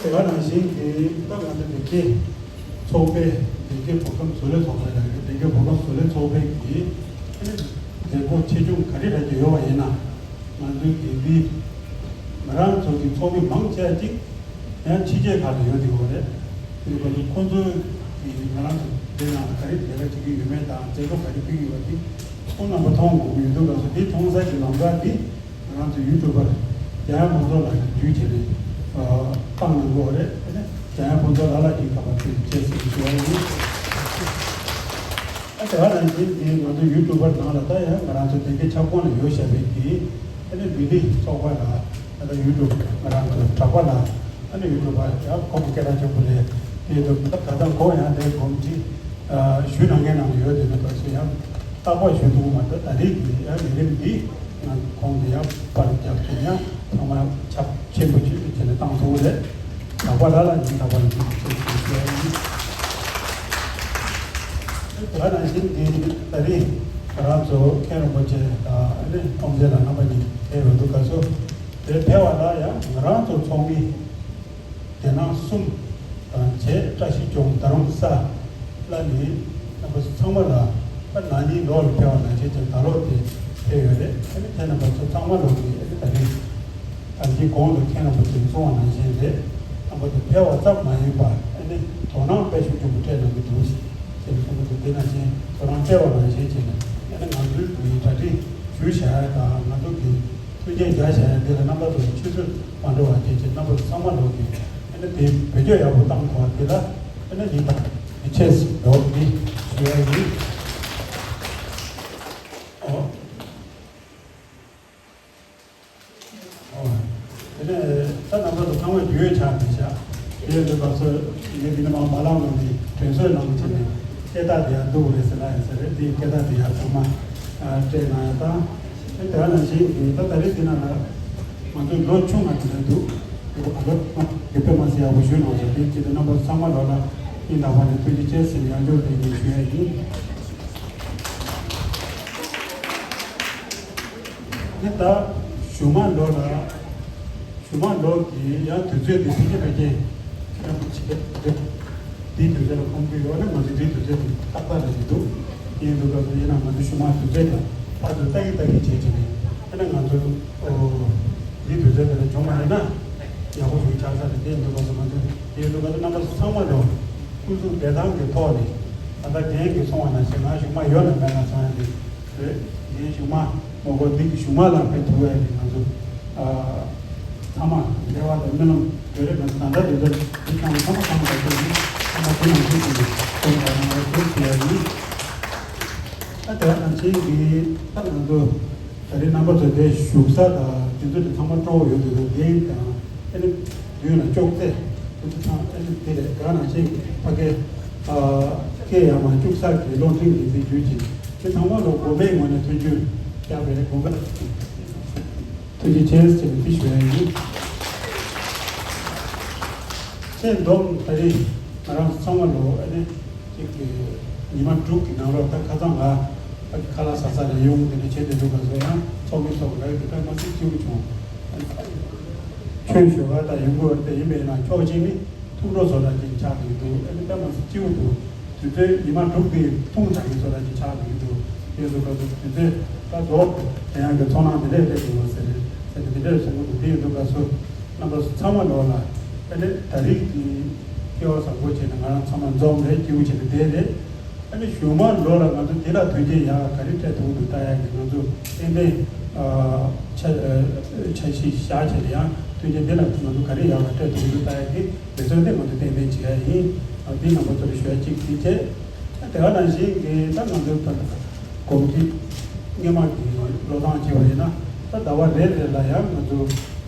དེ་ག་ནང་བཞིན་གྱི་ད་ང་ཚོ་བདེ་སྐྱིད་ཚོགས་པའི་བདེ་སྐྱིད་བོད་ཁམས་བཟོ་ལས་ཚོགས་པ་ལ་བདེ་སྐྱིད་བོད་ཁམས་བཟོ་ལས་ཚོགས་པའི་གི་མཛད་སྒོ་ཆེ་ཆུང་ག་རེ་རག་གི་ཡོད་པ་ཡིན་ན་ང་ཚོའི་དགེ་འདུན་ང་རང་ཚོ་གི་ཚོགས་མི་མང་ཆེ་བ་ཅིག་ཡང་ཕྱི་རྒྱལ་ཁག་ལ་ཡོད་བསྡད་ཡོད་རེད། དེ་ནི་ཁོ་ཚོ་ཁོ་ཚོ་གིས་ང་རང་ཚོ་དེ་ནང་ལ་ག་རེ་ལས་ཀ་བྱེད་ཀྱི་ཡོད་མེད་དང་མཛད་སྒོ་ག་རེ་སྤེལ་གྱི་ཡོད་པ་དེ་ཁོང་རྣམ་པ་མཐོང་དགོས་ཀྱི་ཡོད་འདུག་ལགས་སོ། དེ་མཐོང་ས་ཀྱི་ལམ་ཁ་དེ་ ང་ཚོ་ཡུ་ཊུབ་པར་རྒྱལ་ཡོངས་ཕུན་ཚོགས་ལགས་ཀྱིས་བརྒྱུད་བྱས་ནས་བཏང་གནང་གི་ཡོད་རེད། རྒྱལ་ཡོངས་ཕུན་ཚོགས་ལགས་ལ་སྙིང་ཐག་པ་ནས་ཐུགས་རྗེ་ཆེ་ཞུ་བ་ཡིན། ཨ་དེ་ག་ནང་བཞིན་གྱི་ང་ཚོ་ཡུ་ཊུབ་པར་ནང་ལ་ད་ཡང་ང་རང་ཚོ་དེ་གའི་ཁྱབ་ཁོངས་ལ་ཡོད་བཞག་པའི་གི་ཨ་ནི་མི་ལི་ཚོགས་པ་ལ་ཨ་ད་ཡུ་ཊུབ་ང་རང་ཚོ་གྲགས་པ་ལ་ཨ་ནི་ཡུ་ཊུབ་པ་ཡང་ཁོང་སྐད་གྲགས་ཆེན་པོ་རེད། དེ་ཡིན་དུས་ད་ད་ལྟ་ཁོང་ཡང་དེ་གོམས་འདྲིས་ཞུ་གནང་མཁན་ནང་ལ་ཡོད། དེ་ནི་བར་སུ་ཡང་རྟག་པར་ཞུ་ཐུབ་མ་ཐུབ། ད་རེས་ཀྱི་ཡང་ལས་རིམ་འདི་ང་ཁོང་གི་ཡང་པར་རྒྱབ་ཀྱི་ཡང་ཚང་མ་ཁྱབ་ཆེན་པོ་ཅིག་བྱས་ནས་བཏང་ཐུབ་རེད། གྲགས་པ་ལ་ལ་ཉིན་གྲགས་པ་ལ་ཉིན་ཐུགས་རྗེ་ཆེ་ཞུ་ཡ་ཡིན། དེ་ག་ནང་བཞིན་གྱི་ད་རེས་ང་རང་ཚོ་མཁན་རིན་པོ་ཆེ་དང་ཨ་ནི་ཨོམ་རྩེ་ལགས་རྣམ་པ་གཉིས་ཕེབས་ཡོང་དུས་སྐབས་སུ་དེ་ཕེབས་པ་ལ་ཡང་ང་རང་ཚོ་ཚོགས་མི་སྡེ་ནང་གསུམ་དང་བཅས་བཀྲ་ཤིས་ལྗོངས་རྡ་རམ་ས་ལ་ནི་རྣམ་པ་ཚོ་ཚང་མ་ལ་ད་ན་ནིང་ལོ་ལ་ཕེབས་པ་ནང་བཞིན་བྱས་ད་ལོ་དེ་ཕེབས་ཡོད་རེད། ཨ་ནི་དེ་རྣམ་པ་ཚོ་ཚང་མ་ལོ་གི་ཨ་ནི་ད་རེས་ད་ལྟའི་གོང་དུ་མཁན་རིན་པོ་ཆེས་གསུངས་པ་ནང་བཞིན་རེད། རྣམ་པ་ཚོ་ཕེབས་པ་ཙམ་མ་ཡིན་པར་ཨ་ནི་དོ་སྣང་དཔེ་ཤུགས་ཆེན་པོ་སྤྲད་གནང་གི་འདུག་ཟེར་ནས་རྣམ་པ་ཚོ་དེ་ནང་བཞིན་དོ་སྣང་སྤྲད་པ་ནང་བཞིན་བྱས་ནས་ཨ་ནི་ང་ཚོའི་གྲ་སྒྲིག་ཞུ་བཞག་ཡ་དང་ང་ཚོ་གི་མཐུན་རྐྱེན་རྒྱག་བཞག་ཡ་འདི་ལ་རྣམ་པ་ཚོ་ཆུད་ཟོས་མ་འགྲོ་བ་བྱས་བྱས་རྣམ་པ་ཚོ་ཚང་མ་ལོ་གི་ཨ་ནི་དེ་བེད་སྤྱོད་ཡག་པོ་བཏང་ཐུབ་པ་དེ་ལ་ཨ་ནི་ཡིན་པ་ཡིད་ཆེས་ལོ་འདི་ཞུ་ཡ་ཡིན། ཨོ། ཨོ། དེ་ནས་ད་རྣམ་པ་ཚོ་ཚང་མ་རྒྱུས་ཡོད་ཆགས་མི་བྱ། དེ་ཡོད་པ་སོ་ངས་འདི་ནས་མ་མ་ལངས་ནང་གི་དྲན་གསོའི་ནང་གི་ཆེད་ནས་སྐད་བརྡ་དེ་ཡང་འདུག་རེད་ཟེར་ན་ཡང་ཟེར་རེད། འདིའི་སྐད་བརྡ་དེ་ཡང་ཚང་མ་སྤྲད་གནང་ཡ་དང་། དེ་དེ་ནང་བཞིན་གྱི་ད་ད་རེས་འདི་ནང་ལ་ང་ཚོ་ལོ་ཆུང་བ་དེ་འདྲ་འདུག་དེ་ལོ་ཆུང་བ་དེ་དཔེ་མ་སྲིད་ཡག་པོ་ཞུས་གནང་སོང་། དེའི་ཆེད་དུ་རྣམ་པ་ཚང་མ་ལོ་ལ་སྙིང་ཐག་པ་ནས་ཐུགས་རྗེ་ཆེ་ཟེར་ནས་ཡང་བསྐྱར་ལེགས་ཉེས་ཞུ་ཡ་ཡིན། ནི་ད་གཞུག་མ་ལོ་ལ་གཞུག་མ་ལོ་གི་ཡང་དུས་ཚོད་འདི་ཕལ་ཆེར་ཕལ་ཆེར་ཁྱེད་རང་ཚོ་བྱེད་འདི་དུས་ཚོད་ལ་ཁོམ་གྱི་ཡོད་ན་ང་ཚོ་འདིའི་དུས་ཚོད་འདི་ཏག་ཏག་རེད་ཀྱི་འདུག་ཡིན་འདུག་ག་ཚོད་ཡིན་ན་ང་ཚོ་གཞུག་མ་དུས་ཚོད་ལ་ཕར་ཚུར་ལྟ་གི་ལྟ་གི་བྱེད་ཀྱི་རེད། ཨ་ནི་ང་ཚོ་འདིའི་དུས་ཚོད་འདི་ལ་བྱུང་བ་ཡིན་ན་ཡག་པོ་ཞིག་ཆགས་ས་རེད། དེ་ཡིན་འདུག་ག་ཚོད་ང་ཚོ་ཡིན་འདུག་ག་ཚོད་རྣམ་པ་ཚོ་ཚང་མ་ལོ་སྐུ་གཟུགས་བདེ་ཐང་གི་ཐོག་ནས་ད་ལྟ་རྒན་གྱིས་གསུངས་པ་ནང་བཞིན་ང་གཞུག་མ་ཡོད་ན་མེད་ན་སོང་ཡ་འདི་རེད། ངའི་གཞུག་མ་ངོ་རྒོལ་འདི་གི་གཞུག་མ་ལ་ཕེབས་ཐུབ་ཡ་གི་ང་ཚོ་ཨ་ཚང་མ་འབྲེལ་བ་དང་སྨོན་ལམ་ཡོད་རེད། ང་ཚོ་ད་ལྟ་འདི་ཚོ་འདི་ཚང་མ་ཚང་མ་ཚང་མ་ཚང་མ་དེ་ནང་བཞིན་དུ་དགོངས་དག་གནང་བ་ཞུ་ཞུ་ཡ་ཡིན། ཨ་དེ་ནང་བཞིན་གྱི་ད་ང་ཚོ་ད་རེས་རྣམ་པ་ཚོ་དེ་བཞུགས་ས་དང་དེ་ཚོ་དེ་ཚང་མ་སྤྲོ་བོ་ཡོད་དུས་ད་རྒན་དང་ཨ་ནི་མདུན་ལ་ཅོག་ཙེ་དེ་ཚོ་ཚང་ཨ་ནི་དེ་ལས་ག་ནང་བཞིན་གྱི་ཕ་གི་ཨ་སྐད་ཡར་མར་བཅུག་ས་གི་གློག་འཕྲིན་གྱི་འཛིན་སྐྱོང་གི་དེ་ཚང་མ་ལོ་དགོན་པའི་ངོས་ནས་མཐུན་འགྱུར་བརྒྱབ་པའི་དགོན་པ་ཐུགས་རྗེ་ཆེ་ཟེར་ནས་འདི་ཞུ་ཡ་ཡིན། ཚེ་འདོམ་ད་རེས་ང་རང་ཚང་མ་ལོ་ཨ་ནི་གཅིག་གི་ཉི་མ་དྲུག་གི་ནང་ལོགས་ད་ཁ་སང་ང་ཁ་ལག་ཟ་ས་ལ་ཡོང་དེ་ནས་བྱེད་དེ་འདུག་ག་ཚོད་ཡང་ཚོགས་མི་ཚོགས་ར་ཡོད་དེ་ད་མ་སྲིད་སྐྱིད་པོ་བྱུང་། ཆོས་ཞུ་བ་དང་ཡོང་གི་ཡོད་དེ་ཡིན་པས་ན་ཕྱོགས་གཅིག་ནི། ཐུགས་སྤྲོ་བཟོ་འདྲ་ཅིག་ཆགས་ཀྱི་འདུག་ཨ་ནི་ད་མ་སུ་སྐྱིད་པོ་འདུག་དུས་ཚོད་ཉི་མ་དྲུག་པའི་ཐུང་དྲགས་ཀྱི་བཟོ་འདྲ་ཅིག་ཆགས་ཀྱི་འདུག་དེ་ཚོ་ག་ཚོད་དུས་ཚོད་ད་རྫོགས་དེ་ཡང་གི་ཚོར་སྣང་དེ་འདྲས་སླེབས་ཀྱི་ཡོད་ཟེར་ཟེར་ནས་དེ་འདྲས་གསུང་གི་འདུག་དེ་ཡིན་དུས་ག་ཚོད་རྣམ་པ་ཚོ་ཚང་མ་ལོ་ལ་ཨ་ནི་ད་རིགས་ཀྱི་སྐལ་བ་བཟང་པོ་བྱས་ནས་ང་རང་ཚང་མ་འཛོམས་རེད། སྐྱིད་པོ་བྱས་ནས་བསྡད་རེད། ཨ་ནི་གཞུག་མ་ལོ་ལ་ང་ཚོ་འདི་ལ་མཐུན་རྐྱེན་ཡག་ག་རེ་སྤྲད་ཐུབ་འདུག་ལྟ་ཡག་གི་ང་ཚོ་ཏན་ཏན་འཆར་འཆར་གཞི་བཞག་བྱས་ནས་ཡང་མཐུན་རྐྱེན་འདི་ལ་ང་ཚོ་ག་རེ་ཡག་ག་སྤྲད་ཐུབ་འདུག་ལྟ་ཡག་གི་ལས་འཆར་འདི་ང་ཚོ་ཏན་ཏན་བྱེད་ཡག་ཡིན། འདི་རྣམ་པ་ཚོ་ལ་ཞུ་ཡག་གཅིག་དེ་བྱས། ད་དེ་ག་ནང་བཞིན་གྱི་ད་ང་ཚོ་ད་གོམས་འདྲིས་སྔོན་མ་གི་བློ་བཟང་བྱས་པ་ཡིན་ན་ད་ཟླ་བ་རེ་རེ་ལ་ཡང་ང་ཚོ་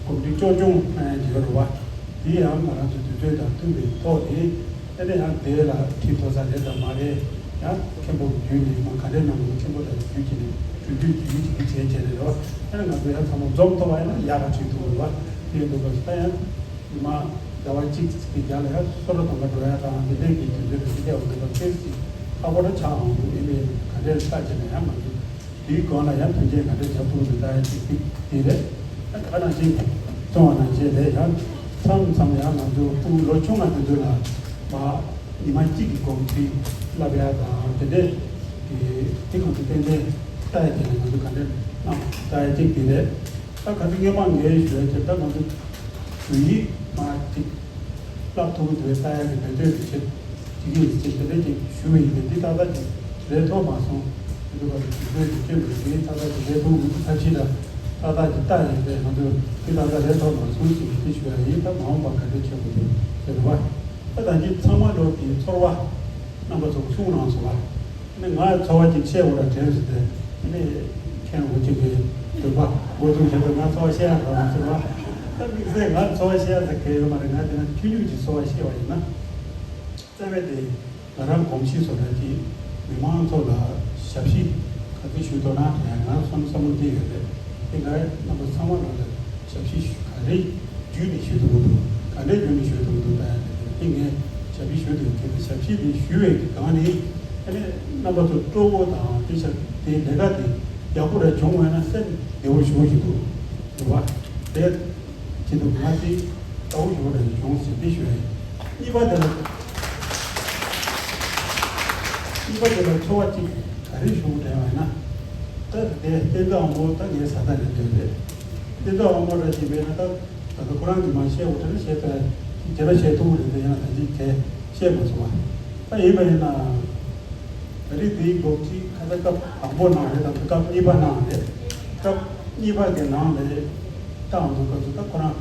གོམས་འདྲིས་བཅོས་སྐྱོང་གནང་ཡག་བྱེད་ཀྱི་རེད་བ། འདི་ཡང་ང་རང་ཚོའི་དུས་ཚོད་དང་མཐུན་པའི་ཐོག་ནས། དེ་ནས་ཡང་དེ་ལ་ཁྲིད་ཐུབ་ས་རེད་དམ་མ་རེད། ཡང་མཁན་པོ་བརྒྱུད་ནས་མ་ག་འདྲའི་ནང་ལ་མཁན་པོ་དང་བརྒྱུད་ཀྱི་ནས་གྲོས་བསྡུར་བྱེད་ཀྱི་བྱེད་ཀྱི་བྱས་བྱས་ནས་རེད་བ། དེ་ནས་ང་ཚོ་ཡང་ཚང་མ་འཛོམས་ཐུབ་པ་ཡིན་ན་ཡག་ག་ཁྲིད་ཐུབ་རེད་བ། དེ་ཡིན་འདུག་ག་ད་ཡང་ཉི་མ་ཟླ་བ་གཅིག་གི་རྒྱབ་ལ་ཡང་སོ་ར་དང་པ་འགྲོ་ཡ་དང་དེ་འདྲའི་གི་དུས་ཚོད་དུ་ཞིག་བསྡད་འོང་འདུག་ག་ཁྱེད་ཀྱིས་ཁག་པོ་ར་ཆགས་འོང་འདུག་ཨེ་མེད་ག་འདྲའི་ཆགས་བྱས་ན་ཡང་ང་ཚོ། དེའི་སྒང་ལ་ཡང་མཐུན་རྐྱེན་ག་འདྲ་བྱ་ཐུབ་འདུག་ད་ཡང་གཅིག་གཅིག་དེ་རེད། ད་ག་ནང་བཞིན་གསུངས་པ་ནང་བཞིན་རེད། ཡང་མཚམས་མཚམས་ཡང་ང་ཚོ་སྤུ་གུ་ལོ་ཆུང་བ་དེ་ཚོ་ལ་མ་ཉི་མ་གཅིག་གི་གོམས་འདྲིས་བསླབ་ཡ་དང་དེ་འདྲས་དེ་དེ་གང་དུ་ཏན་ཏན་ལྟ་ཡ་དེ་ནས་ང་ཚོ་ག་འདྲ་གནང་ལྟ་ཡ་གཅིག་དེ་རེད། ད་ག་ཚོད་སྔོན་མ་ངས་ཞུ་ཡ་དེ་ད་ང་ཚོ་ཞུ་ཡིག་མ་གཅིག་བསླབ་ཐུབ་ཀྱི་འདུག་ལྟ་ཡ་གི་འབད་བརྩོན་དེ་བྱེད་ཀྱི་ཡིན་ཅེས་དེ་འདྲ་ཅིག་ཞུ་བ་ཡིན་པས་འདི་ཏག་ཏག་ཅིག་རེད་ཐོབ་མ་སོང་། དེ་འདུག་པ་དེ་འབད་བརྩོན་དེ་བྱེད་དགོས་དེ་ཏག་ཏག་ཅིག་རེད་ཐོབ་མི་འདུག་ཐབས་ཤེས་ལ་ད་ ཏག་ཏག་ཅིག་ལྟ་ཡིན་པས། ང་ཚོས་འདི་ཏག་ཏག་རེད་ཐོག་མ་སོང་ཞིག་འདི་ཞུ་ཡ་ཡིན། ད་མ་འོངས་པ་ག་འདྲ་བྱེད་དགོས་འདུག་ཟེར་བ། ད་ད་གིན་ཚང་མ་ལོག་གི་ཚོར་བ་རྣམ་པ་ཚོ་གསུང་གནང་སོང་བ། ནི་ང་ཚོར་བ་ཅིག་བཤད་དགོས་ར་དྲན་སོང་སྟེ། ནི་མཁན་རིན་པོ་ཆེ་གི་འདོད་པ་འགོ་འཛུགས་བྱས་པས། ང་ཚོར་བ་བཤད་ཡ་ག་མ་ཟེར་བ། ད་དམིགས་བསལ་ང་ཚོར་བ་བཤད་ཡ་ཟེར་གི་ཡོད་མ་རེད། ང་དེ་ན་ཆུང་ཆུང་ཅིག་ཚོར་བ་བཤད་པ་ཡིན་ན། རྩ་བའི་དེ་ང་རང་གོམས་གཤིས་བཟོ་གྲྭ་གི་མི་མང་ཚོ་ལ་ཞབས་ཕྱི་ག་ཚོད་ཞུ་ཐུབ་ན་དྲན། ང་བསམ་བསམ་བློ་འདི་ཡོད་རེད། དེ་ང་རྣམ་པ་ཚང་མ་ལ་ཞབས་ཕྱི་ཞུ་ག་རེ་བརྒྱུད་ནས་ཞུ་ཐུབ་ཀྱི་འདུག་ག་འདྲའི་བརྒྱུད་ནས་ཞུ་ཐུབ་ཀྱི་འདུག་ད་ཡང་དེ་ངས་ཞབས་ཕྱི་ཞུ་འདོད་ཀྱི་འདུག་ཞབས་ཕྱི་འདི་ཞུ་བའི་གི་སྒང་ནས་ཨ་ནི་རྣམ་པ་ཚོ་སྤྲོ་པོ་དང་དེ་ཞབས་དེ་ལས་ཀ་དེ་ཡག་པོ་རེ་བྱུང་བས་ན་སེམས་བདེ་པོ་ཞུ་ཞུ་འདུག་འདུག་བ། དེ་བྱེད་དུ་ང་དེ་ལྟ་བུ་ཞུ་བ་རེ་བྱུང་ཟིན་འདི་ཞུ་ཡིན། གཉིས་པ་དེ་ལ། གཉིས་པ་དེ་ལ་ཚོར་བ་གཅིག་ག་རེ་ཞུ་དྲན་བ་ཡིན་ན། ད་དེ་བསྟན་རྩ་དབང་པོ་ད་ངའི་བཟའ་ཟླ་རེད་འདོད་རེད། བསྟན་རྩ་དབང་པོ་འདྲ་ཞིག་མེད་ན་ད་ད་ལྟ་ཁོ་རང་གིས་མ་བཤད་པ་དེ་ནི་བཤད་པས་རྒྱལ་ལ་བཤད་ཐུབ་ཀྱི་རེད། དེ་ཡང་ད་ཅིག་གས་བཤད་མ་སོང་བ། ད་ཡིན་པ་ཡིན་ན། ད་རེས་དེའི་འགོ་ཁྲིད་ཁ་ས་སྐབས་དང་པོ་གནང་རེད་དམ། སྐབས་གཉིས་པ་གནང་རེད། སྐབས་གཉིས་པ་གི་ནང་ལ་བཏང་འདུག་སྐབས་སུ་ད་ཁོ་རང་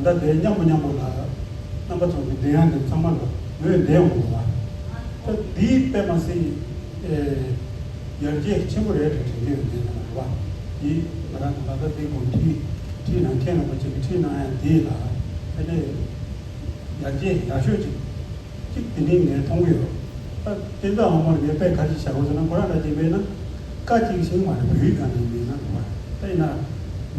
ད་ལྟ་དེ་མཉམ་པོ་མཉམ་པོ་ལ་རྣམ་པ་ཚོ་གི་བདེ་ཡང་དེ་ཚང་མ་ལ་ངོས་འདེན་འོང་བ། ད་དེའི་དཔེ་མ་སྲིད་ཨེ་ཡར་རྒྱས་ཆེན་པོ་རེད་དྲན་གྱི་ཡོད་དེ་ན་རེད་བ། དེ་ང་རང་གི་ད་ལྟ་དེ་དགོང་ཁྲིད་ཁྲིད་གནང་མཁན་རིན་པོ་ཆེ་གི་ཁྲིད་གནང་ཡ་དེ་ལ་ཨ་ནི་ཡར་རྒྱས་ཡག་ཤོས་ཅིག་གཅིག་དེ་ནི་ངས་མཐོང་གི་ཡོད། ད་བསྟན་རྩ་དབང་མོར་ངས་དཔེ་ག་ཅིག་བཞག་དགོས་ཟེར་ན། ཁོ་རང་ལ་ཅིག་མེད་ན་བཀའ་གཅིག་ཤིང་མ་རེད། བོད་ཡིག་གང་ནས་མེད་ན་རེད་བ། ད་ཡིན་ན་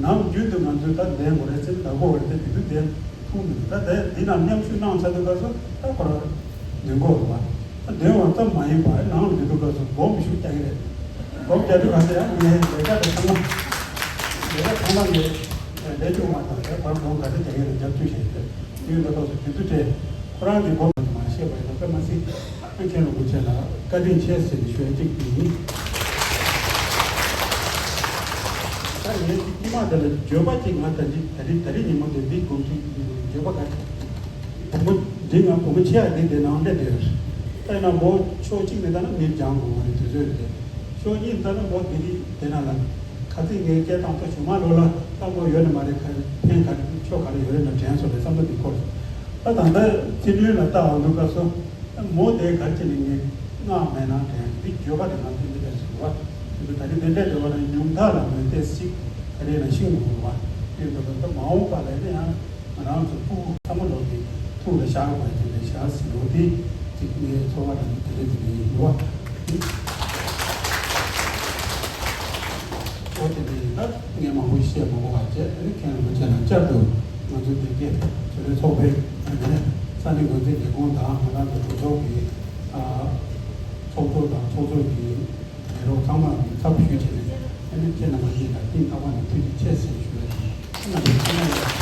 ནམ་རྒྱུན་དུ་ང་ཚོས་ད་ལྡན་དགོས་རེད་ཟེར་ན་ལྡན་དགོས་རེད་དེ་དེ་དུས་ལྡན་ཐུང་མི་འདུག་ད་དེ་འདི་ནང་མཉམ་ཞུགས་གནང་ཚར་དུས་སྐབས་སུ་ད་ཁོ་རང་ལྡན་དགོས་རེད་བ། ད་ལྡན་བ་ཙམ་མ་ཡིན་པར་ནང་ལ་འདུས་དུས་སྐབས་སུ་སྒོམ་ཤུགས་རྒྱག་གི་རེད། སྒོམ་རྒྱག་དུས་ག་ཚོད་ཡང་ངས་ལས་ཀ་དེ་ཚང་མ་ལས་ཀ་ཚང་མ་ངས་ལས་སྐྱོང་བ་དང་ལས་བར་སྒོམ་ག་ཚོད་རྒྱག་གི་རེད། རྒྱབ་སྐྱོར་བྱས་ཏེ། དུས་འདི་སྐབས་སུ་དུས་ཚོད་སྤྲད། ཁོ་རང་གི་སྒོ་ནས་མ་ཤེས་པ་ཡིན་ན་དཔེ་མ་སྲིད་ཨ་མཁན་རིན་པོ་ཆེ་ལ་བཀའ་དྲིན་ཆེ་ཟེར་ནས་ཞུ་ཡ་གཅིག་དེ་ཡིན། ད་ངས་ཀྱི་དཀྱིལ་མ་དེ་ལ་བརྗོད་པ་གཅིག་ང་ད་ཅི་ད་རེས་ད་རེས་ཉིན་མོ་དེ་འདི་དགོང་ཁྲིད་བརྗོད་པ་ག་བུ་མོ་འདི་ང་བུ་མོ་ཆེ་ཡ་འདི་དེ་ནང་འདྲེ་དེ་ད་ཡིན་ན་མོ་ཕྱོགས་གཅིག་ནས་ད་ན་མིར་སྦྱང་དགོས་པ་རེད། དུས་ཚོད་རེད། ཕྱོགས་གཉིས་ལྟར་ན་མོ་དེ་རིགས་དེ་ན་ལ་ཁ་ཚིག་ངའི་སྐད་བཏང་ཐོག་ཞུ་མ་ལོ་ལ་ལྟ་མོ་ཡོད་ནི་མ་རེད། ཁ་ཕན་ག་རེ་ཕྱོགས་ག་རེ་ཡོད་རེད་ན་དྲན་སོང་རེད་བསམ་བློ་འདི་འཁོར་སོང་། ད་ད་ལྟ་ཚིག་འདོན་ལ་ལྟ་འོང་དུས་སྐབས་སུ་མོ་དེ་ག་ཅི་ནས་ངས་སྔགས་མེད་ན་དྲན་འདི་བརྗོད་པ་དེ་ང་ཚོའི་འདི་འདྲས་སུ་བ། དེ་ཚོ་ད་རེས་འདི་འདྲས་འདྲ་བ་ན་ཉུང་མཐའ་ལ་མོས་ཏེ་སྲིད་ག་རེ་ན་ཤིང་དགོས་བ། དེ་ཚོ་ད་ལྟ་མ་འོངས་པ་ལ་ནི་ཡང་། ང་རང་ཚོ་ཕྲུ་གུ་ཚང་མ་ལོག་གི་ཐུགས་ལ་བཞག་པ་ཅིག་ལ་བཞག་ཟིན་འགྲོ་དེ་ཅིག་ངའི་ཚོར་བ་དང་དེ་འདྲ་ཅིག་ཡིན་འགྲོ་བ། ཨོ་དེ་འདྲ་ཡིན་ན་ངས་མང་པོ་བཤད་མ་དགོས་པ་བྱས། ཨ་ནི་མཁན་རིན་པོ་ཆེ་ལ་བསྐྱར་དུ་ང་ཚོའི་སྡེ་དགེ་བོད་རིགས་ཚོགས་པའི་ཨ་ནི་ས་གནས་འགོ་འཛིན་ལས་ཁུངས་དང་ང་རང་ཚོ་གྲོས་ཚོགས་ཀྱི་ཨ་ཚོགས་གཙོ་དང་ཚོགས་གཙོ་གི་ལས་རོགས་ཚང་མ་ལ་ཚབ་ཞུས་བྱས་ནས་ཨ་ནི་ཁྱེད་རྣམ་པ་གཉིས་ལ་སྙིང་ཐག་པ་ནས་ཐུགས་རྗེ་ཆེ་ཟེར་ཞུ་ཡ་ཡིན། ཁྱེད་རྣམ་པ་ཚང་མ་ལ་